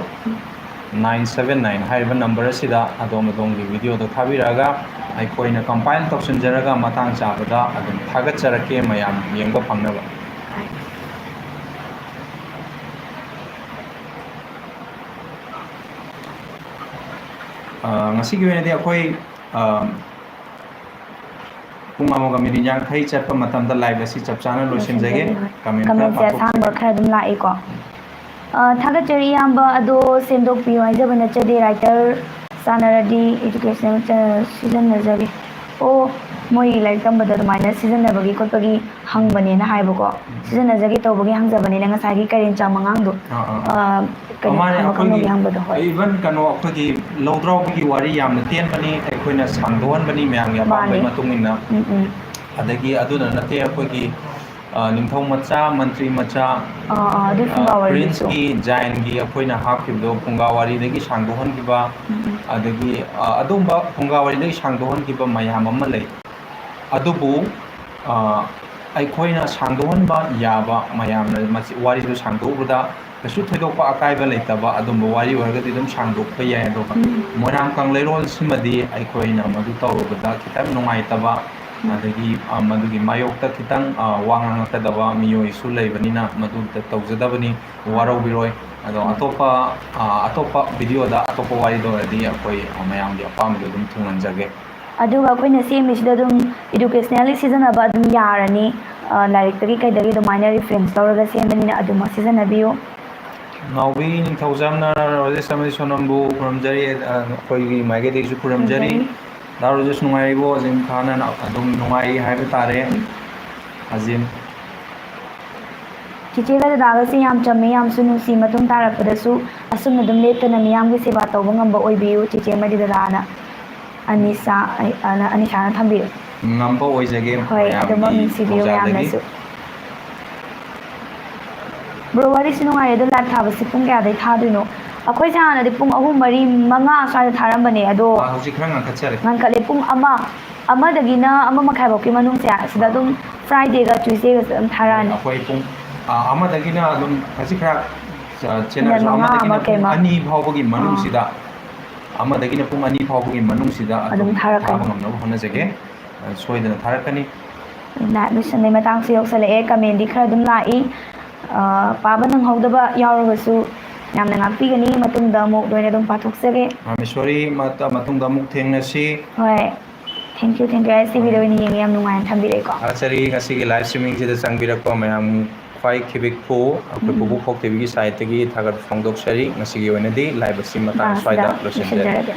nine seven nine ꯍꯥꯏꯔꯤꯕ ꯅꯝꯕꯔ ꯑꯁꯤꯗ ꯑꯗꯣꯝ ꯑꯗꯣꯝꯒꯤ ꯚꯤꯗꯤꯑꯣꯗꯣ ꯊꯥꯕꯤꯔꯛꯑꯒ ꯑꯩꯈꯣꯏꯅ ꯀꯝꯄꯥꯏꯜ ꯇꯧꯁꯤꯟꯖꯔꯒ ꯃꯇꯥꯡ ꯆꯥꯕꯗ ꯑꯗꯨꯝ ꯊꯥꯒꯠꯆꯔꯛꯀꯦ, ꯃꯌꯥꯝ ꯌꯦꯡꯕ ꯐꯪꯅꯕ꯫ ꯑ, ꯉꯁꯤꯒꯤ ꯑꯣꯏꯅꯗꯤ ꯑꯩꯈꯣꯏ, ꯑ, ꯄꯨꯡ ꯑꯃꯒ ꯃꯤꯅꯤꯠ ꯌꯥꯡꯈꯩ ꯆꯠꯄ ꯃꯇꯝꯗ ꯂꯥꯏꯚ ꯑꯁꯤ ꯆꯞ ꯆꯥꯅ ꯂꯣꯏꯁꯤꯟꯖꯒꯦ꯫ ꯂꯣꯏꯁꯤꯟꯖꯒꯦ, ꯍꯣꯏ꯫ ꯀꯃꯦꯟ ꯈꯔ ꯀꯃꯦꯟꯁꯦ ꯑꯁꯥꯡꯕ ꯄꯥꯊꯣꯛꯆꯒꯦ꯫ ꯈꯔ ꯑꯗꯨꯝ ꯂꯥꯛꯏꯀꯣ꯫ ꯑ, ꯊꯥꯒꯠꯆꯔꯤ ꯏꯌꯥꯝꯕ, ꯑꯗꯣ ꯁꯦꯝꯗꯣꯛꯄꯤꯌꯨ ꯍꯥꯏꯖꯕ ꯅꯠꯆꯗꯦ, ꯔꯥꯏꯇꯔ ꯆꯥꯟꯅꯔꯗꯤ ꯏꯗꯨꯀꯦꯁꯅꯦꯜ ꯆ-, ꯁꯤꯖꯤꯟꯅꯖꯒꯦ꯫ ꯑꯣ, ꯃꯣꯏꯒꯤ ꯂꯥꯏꯔꯤꯛ ꯇꯝꯕꯗ ꯑꯗꯨꯃꯥꯏꯅ ꯁꯤꯖꯤꯟꯅꯕꯒꯤ ꯈꯣꯠꯄꯒꯤ ꯍꯪꯕꯅꯦꯅ ꯍꯥꯏꯕꯀꯣ꯫ ꯎꯝ꯫ ꯁꯤꯖꯤꯟꯅꯖꯒꯦ ꯇꯧꯕꯒꯤ ꯍꯪꯖꯕꯅꯤꯅ ꯉꯁꯥꯏꯒꯤ ꯀꯔꯦꯟ ꯆꯥꯝ ꯑꯉꯥꯡꯗꯣ, ꯑꯥ, ꯑꯥ꯫ ꯑ, ꯀꯩꯅꯣ, ꯃꯥꯅꯦ, ꯊꯝꯕ ꯑꯩꯈꯣꯏꯒꯤ ꯈꯪꯕꯒꯤ ꯍꯪꯕꯗꯣ, ꯍꯣꯏ꯫ Even ꯀꯩꯅꯣ, ꯑꯩꯈꯣꯏꯒꯤ ꯂꯧꯗ꯭ꯔꯥꯎꯕꯤꯒꯤ ꯋꯥꯔꯤ ꯌꯥꯝꯅ ꯇꯦꯟꯕꯅꯤ, ꯑꯩꯈꯣꯏꯅ ꯁꯥꯡꯗꯣꯛꯍꯟꯕꯅꯤ ꯃꯌꯥꯝꯒꯤ ꯑꯄꯥꯝꯕꯒꯤ ꯃꯥꯅꯦ꯫ ꯃꯇꯨꯡ ꯏꯟꯅ꯫ ꯎꯝ, ꯎꯝ꯫ ꯑꯗꯒꯤ ꯑꯗꯨꯗ ꯅꯠꯇꯦ, ꯑꯩꯈꯣꯏꯒꯤ, ꯑ, ꯅꯤꯡꯊꯧ ꯃꯆꯥ, ꯃꯟꯇ꯭ꯔꯤ ꯃꯆꯥ, ꯑꯥ, ꯑꯥ, ꯑꯗꯨ ꯑ, ꯐꯨꯡꯒꯥ ꯋꯥꯔꯤꯗꯨꯁꯨ꯫ ꯄ꯭ꯔꯤꯟꯁꯀꯤ, ꯖꯥꯏꯟꯒꯤ ꯑꯩꯈꯣꯏꯅ ꯍꯥꯞꯈꯤꯕꯗꯣ ꯐꯨꯡꯒꯥ ꯋꯥꯔꯤꯗꯒꯤ ꯁꯥꯡꯗꯣꯛꯍꯟꯈꯤꯕ, ꯎꯝ, ꯎꯝ꯫ ꯑꯗꯒꯤ, ꯑ, ꯑꯗꯨꯝꯕ ꯐꯨꯡꯒꯥ ꯋꯥꯔꯤꯗꯒꯤ ꯁꯥꯡꯗꯣꯛꯍꯟꯈꯤꯕ ꯃꯌꯥꯝ ꯑꯃ ꯂꯩ꯫ ꯑꯗꯨꯕꯨ, ꯑ, ꯑꯩꯈꯣꯏꯅ ꯁꯥꯡꯗꯣꯛꯍꯟꯕ ꯌꯥꯕ, ꯃꯌꯥꯝꯅ ꯃꯁꯤ ꯋꯥꯔꯤꯗꯨ ꯁꯥꯡꯗꯣꯛꯎꯕꯗ ꯀꯩꯁꯨ ꯊꯣꯏꯗꯣꯛꯄ ꯑꯀꯥꯏꯕ ꯂꯩꯇꯕ ꯑꯗꯨꯝꯕ ꯋꯥꯔꯤ ꯑꯣꯏꯔꯒꯗꯤ ꯑꯗꯨꯝ ꯁꯥꯡꯗꯣꯛꯄ ꯌꯥꯏ꯫ ꯑꯗꯨꯒ ꯎꯝ꯫ ꯃꯣꯏꯔꯥꯡ ꯀꯪꯂꯩꯔꯣꯜꯁꯤꯃꯗꯤ ꯑꯩꯈꯣꯏꯅ ꯃꯗꯨ ꯇꯧꯔꯨꯕꯗ ꯈꯤꯇꯪ ꯅꯨꯡꯉꯥꯏꯇꯕ, ꯎꯝ꯫ ꯑꯗꯒꯤ, ꯑ, ꯃꯗꯨꯒꯤ ꯃꯥꯌꯣꯛꯇ ꯈꯤꯇꯪ, ꯑ, ꯋꯥ ꯉꯥꯡꯉꯛꯀꯗꯕ ꯃꯤꯑꯣꯏꯁꯨ ꯂꯩꯕꯅꯤꯅ ꯃꯗꯨꯗ ꯇꯧꯖꯗꯕꯅꯤ, ꯋꯥꯔꯧꯕꯤꯔꯣꯏ꯫ ꯑꯗꯣ ꯎꯝ꯫ ꯑꯇꯣꯞꯄ, ꯑ, ꯑꯇꯣꯞꯄ ꯚꯤꯗꯤꯑꯣꯗ ꯑꯇꯣꯞꯄ ꯋꯥꯔꯤꯗ ꯑꯣꯏꯔꯗꯤ ꯑꯩꯈꯣꯏ, ꯑ, ꯃꯌꯥꯝꯒꯤ ꯑꯄꯥꯝꯕꯗꯣ ꯑꯗꯨꯝ ꯊꯨꯡꯍꯟꯖꯒꯦ꯫ ꯑꯗꯨꯒ ꯑꯩꯈꯣꯏꯅ ꯁꯦꯝꯃꯤꯁꯤꯗ ꯑꯗꯨꯝ educationally ꯁꯤꯖꯤꯟꯅꯕ ꯑꯗꯨꯝ ꯌꯥꯔꯅꯤ꯫ ꯑ, ꯂꯥꯏꯔꯤꯛꯇꯒꯤ ꯀꯩꯗꯒꯤ ꯑꯗꯨꯃꯥꯏꯅ reference ꯂꯧꯔꯒ ꯁꯦꯝꯕꯅꯤꯅ ꯑꯗꯨꯃꯛ ꯁꯤꯖꯤꯟꯅꯕꯤꯌꯨ꯫ ꯅꯥꯎꯕꯤ ꯅꯤꯡꯊꯧꯖꯝꯅ ꯔꯣꯖꯦꯁ ꯑꯃꯗꯤ ꯁꯣꯅꯝꯕꯨ ꯈꯨꯔꯨꯝꯖꯔꯤ꯫ ꯑ, ꯑꯩꯈꯣꯏꯒꯤ ꯃꯥꯏꯀꯩꯗꯒꯤꯁꯨ ꯈꯨꯔꯨꯝꯖꯔꯤ꯫ ꯈꯨꯔꯨꯝꯖꯔꯤ꯫ ꯗꯥ ꯔꯣꯖꯦꯁ ꯅꯨꯡꯉꯥꯏꯔꯤꯕꯣ? ꯑꯖꯤꯝ ꯈꯥꯟꯅ ꯑꯗꯨꯝ ꯅꯨꯡꯉꯥꯏꯔꯤ ꯍꯥꯏꯕ ꯇꯥꯔꯦ꯫ ꯎꯝ꯫ ꯑꯖꯤꯝ꯫ ꯆꯤꯆꯦꯒ ꯗꯗꯥꯒꯁꯦ ꯌꯥꯝ ꯆꯝꯃꯦ, ꯌꯥꯝꯁꯨ ꯅꯨꯡꯁꯤ꯫ ꯃꯇꯨꯡ ꯇꯥꯔꯛꯄꯗꯁꯨ ꯑꯁꯨꯝꯅ ꯑꯗꯨꯝ ꯂꯦꯞꯇꯅ ꯃꯤꯌꯥꯝꯒꯤ ꯁꯦꯕꯥ ꯇꯧꯕ ꯉꯝꯕ ꯑꯣꯏꯕꯤꯌꯨ, ꯆꯤꯆꯦ ꯑꯃꯗꯤ ꯗꯗꯥꯅ꯫ ꯑꯅꯤꯁꯥ ꯑꯩ- ꯑꯅ- ꯑꯅꯤꯁꯥꯅ ꯊꯝꯕꯤꯌꯨ꯫ ꯉꯝꯕ ꯑꯣꯏꯖꯒꯦ ꯍꯣꯏ, ꯑꯗꯨꯃꯛ ꯃꯌꯥꯝꯒꯤ ꯅꯨꯡꯁꯤꯕꯤꯌꯨ ꯊꯧꯖꯥꯜꯗꯒꯤ꯫ ꯃꯌꯥꯝꯅꯁꯨ꯫ ꯕ꯭ꯔꯣ, ꯋꯥꯔꯤꯁꯨ ꯅꯨꯡꯉꯥꯏꯔꯦ, ꯑꯗꯣ ꯂꯥꯏꯚ ꯊꯥꯕꯁꯤ ꯄꯨꯡ ꯀꯌꯥꯗꯩ ꯊꯥꯗꯣꯏꯅꯣ? ꯑꯩꯈꯣꯏꯁꯦ ꯍꯥꯟꯅꯗꯤ ꯄꯨꯡ ꯑꯍꯨꯝ, ꯃꯔꯤ, ꯃꯉꯥ ꯁ꯭ꯋꯥꯏꯗ ꯊꯥꯔꯝꯕꯅꯦ, ꯑꯗꯣ ꯑꯥ, ꯍꯧꯖꯤꯛ ꯈꯔ ꯉꯟꯈꯠꯆꯔꯦ꯫ ꯉꯟꯈꯠꯂꯦ꯫ ꯄꯨꯡ ꯑꯃ, ꯑꯃꯗꯒꯤꯅ ꯑꯃ ꯃꯈꯥꯏ ꯐꯥꯎꯒꯤ ꯃꯅꯨꯡꯁꯦ ꯁꯤꯗ ꯑꯗꯨꯝ Fridayꯒ Tuesdayꯒꯁꯨ ꯑꯗꯨꯝ ꯊꯥꯔꯛꯑꯅꯤ꯫ ꯑꯩꯈꯣꯏ ꯄꯨꯡ, ꯑꯥ, ꯑꯃꯗꯒꯤꯅ ꯑꯗꯨꯝ ꯈꯖꯤꯛ ꯈꯔ, ꯑꯥ, ꯃꯤꯅꯠ ꯆꯦꯟꯅꯔꯁꯨ ꯃꯉꯥ ꯑꯃꯗꯒꯤꯅ ꯑꯃ ꯄꯨꯡ ꯀꯩꯃ꯫ ꯑꯅꯤ ꯐꯥꯎꯕꯒꯤ ꯃꯅꯨꯡꯁꯤꯗ, ꯑꯃꯗꯒꯤꯅ ꯄꯨꯡ ꯑꯅꯤ ꯐꯥꯎꯕꯒꯤ ꯃꯅꯨꯡꯁꯤꯗ ꯑꯗꯨꯝ ꯑꯗꯨꯝ ꯊꯥꯔꯛꯀꯅꯤ꯫ ꯊꯥꯕ ꯉꯝꯅꯕ ꯍꯣꯠꯅꯖꯒꯦ꯫ ꯑꯥ, ꯁꯣꯏꯗꯅ ꯊꯥꯔꯛꯀꯅꯤ꯫ ꯂꯥꯏꯚ ꯂꯣꯏꯁꯟꯕꯩ ꯃꯇꯥꯡꯁꯨ ꯌꯧꯁꯜꯂꯛꯑꯦ꯫ ꯀꯃꯦꯟꯗꯤ ꯈꯔ ꯑꯗꯨꯝ ꯂꯥꯛꯏ꯫ ꯑ, ꯄꯥꯕ ꯅꯪꯍꯧꯗꯕ ꯌꯥꯎꯔꯒꯁꯨ ꯌꯥꯝꯅ ꯉꯥꯛꯄꯤꯒꯅꯤ꯫ ꯃꯇꯨꯡꯗ ꯑꯃꯨꯛ ꯂꯣꯏꯅ ꯑꯗꯨꯝ ꯄꯥꯊꯣꯛꯆꯒꯦ꯫ ꯄꯔꯃꯦꯁꯣꯔꯤ, ꯃꯇ-, ꯃꯇꯨꯡꯗ ꯑꯃꯨꯛ ꯊꯦꯡꯅꯁꯤ꯫ ꯍꯣꯏ, thank you, thank you꯫ ꯑꯩ ꯁꯤ video ꯑꯣꯏꯅ ꯌꯦꯡꯉꯦ, ꯌꯥꯝ ꯅꯨꯡꯉꯥꯏꯅ ꯊꯝꯕꯤꯔꯛꯑꯦꯀꯣ꯫ ꯊꯥꯒꯠꯆꯔꯤ꯫ ꯉꯁꯤꯒꯤ live streamingꯁꯤꯗ ꯆꯪꯕꯤꯔꯛꯄ ꯃꯌꯥꯝ ꯈ꯭ꯋꯥꯏ ꯈꯤꯕꯤꯛꯄꯨ ꯑꯩꯈꯣꯏ ꯎꯝ꯫ ꯄꯨꯕꯨ ꯈꯣꯛ ꯇꯤꯚꯤꯒꯤ sideꯇꯒꯤ ꯊꯥꯒꯠꯄ ꯐꯣꯡꯗꯣꯛꯆꯔꯤ꯫ ꯉꯁꯤꯒꯤ ꯑꯣꯏꯅꯗꯤ live ꯑꯁꯤ ꯃꯇꯥꯡ ꯃꯇꯥꯡꯁꯤꯗ ꯁ꯭ꯋꯥꯏꯗ ꯂꯣꯏꯁꯤꯟꯖꯔꯦ꯫ ꯂꯣꯏꯁꯤꯟꯖꯔꯒꯦ꯫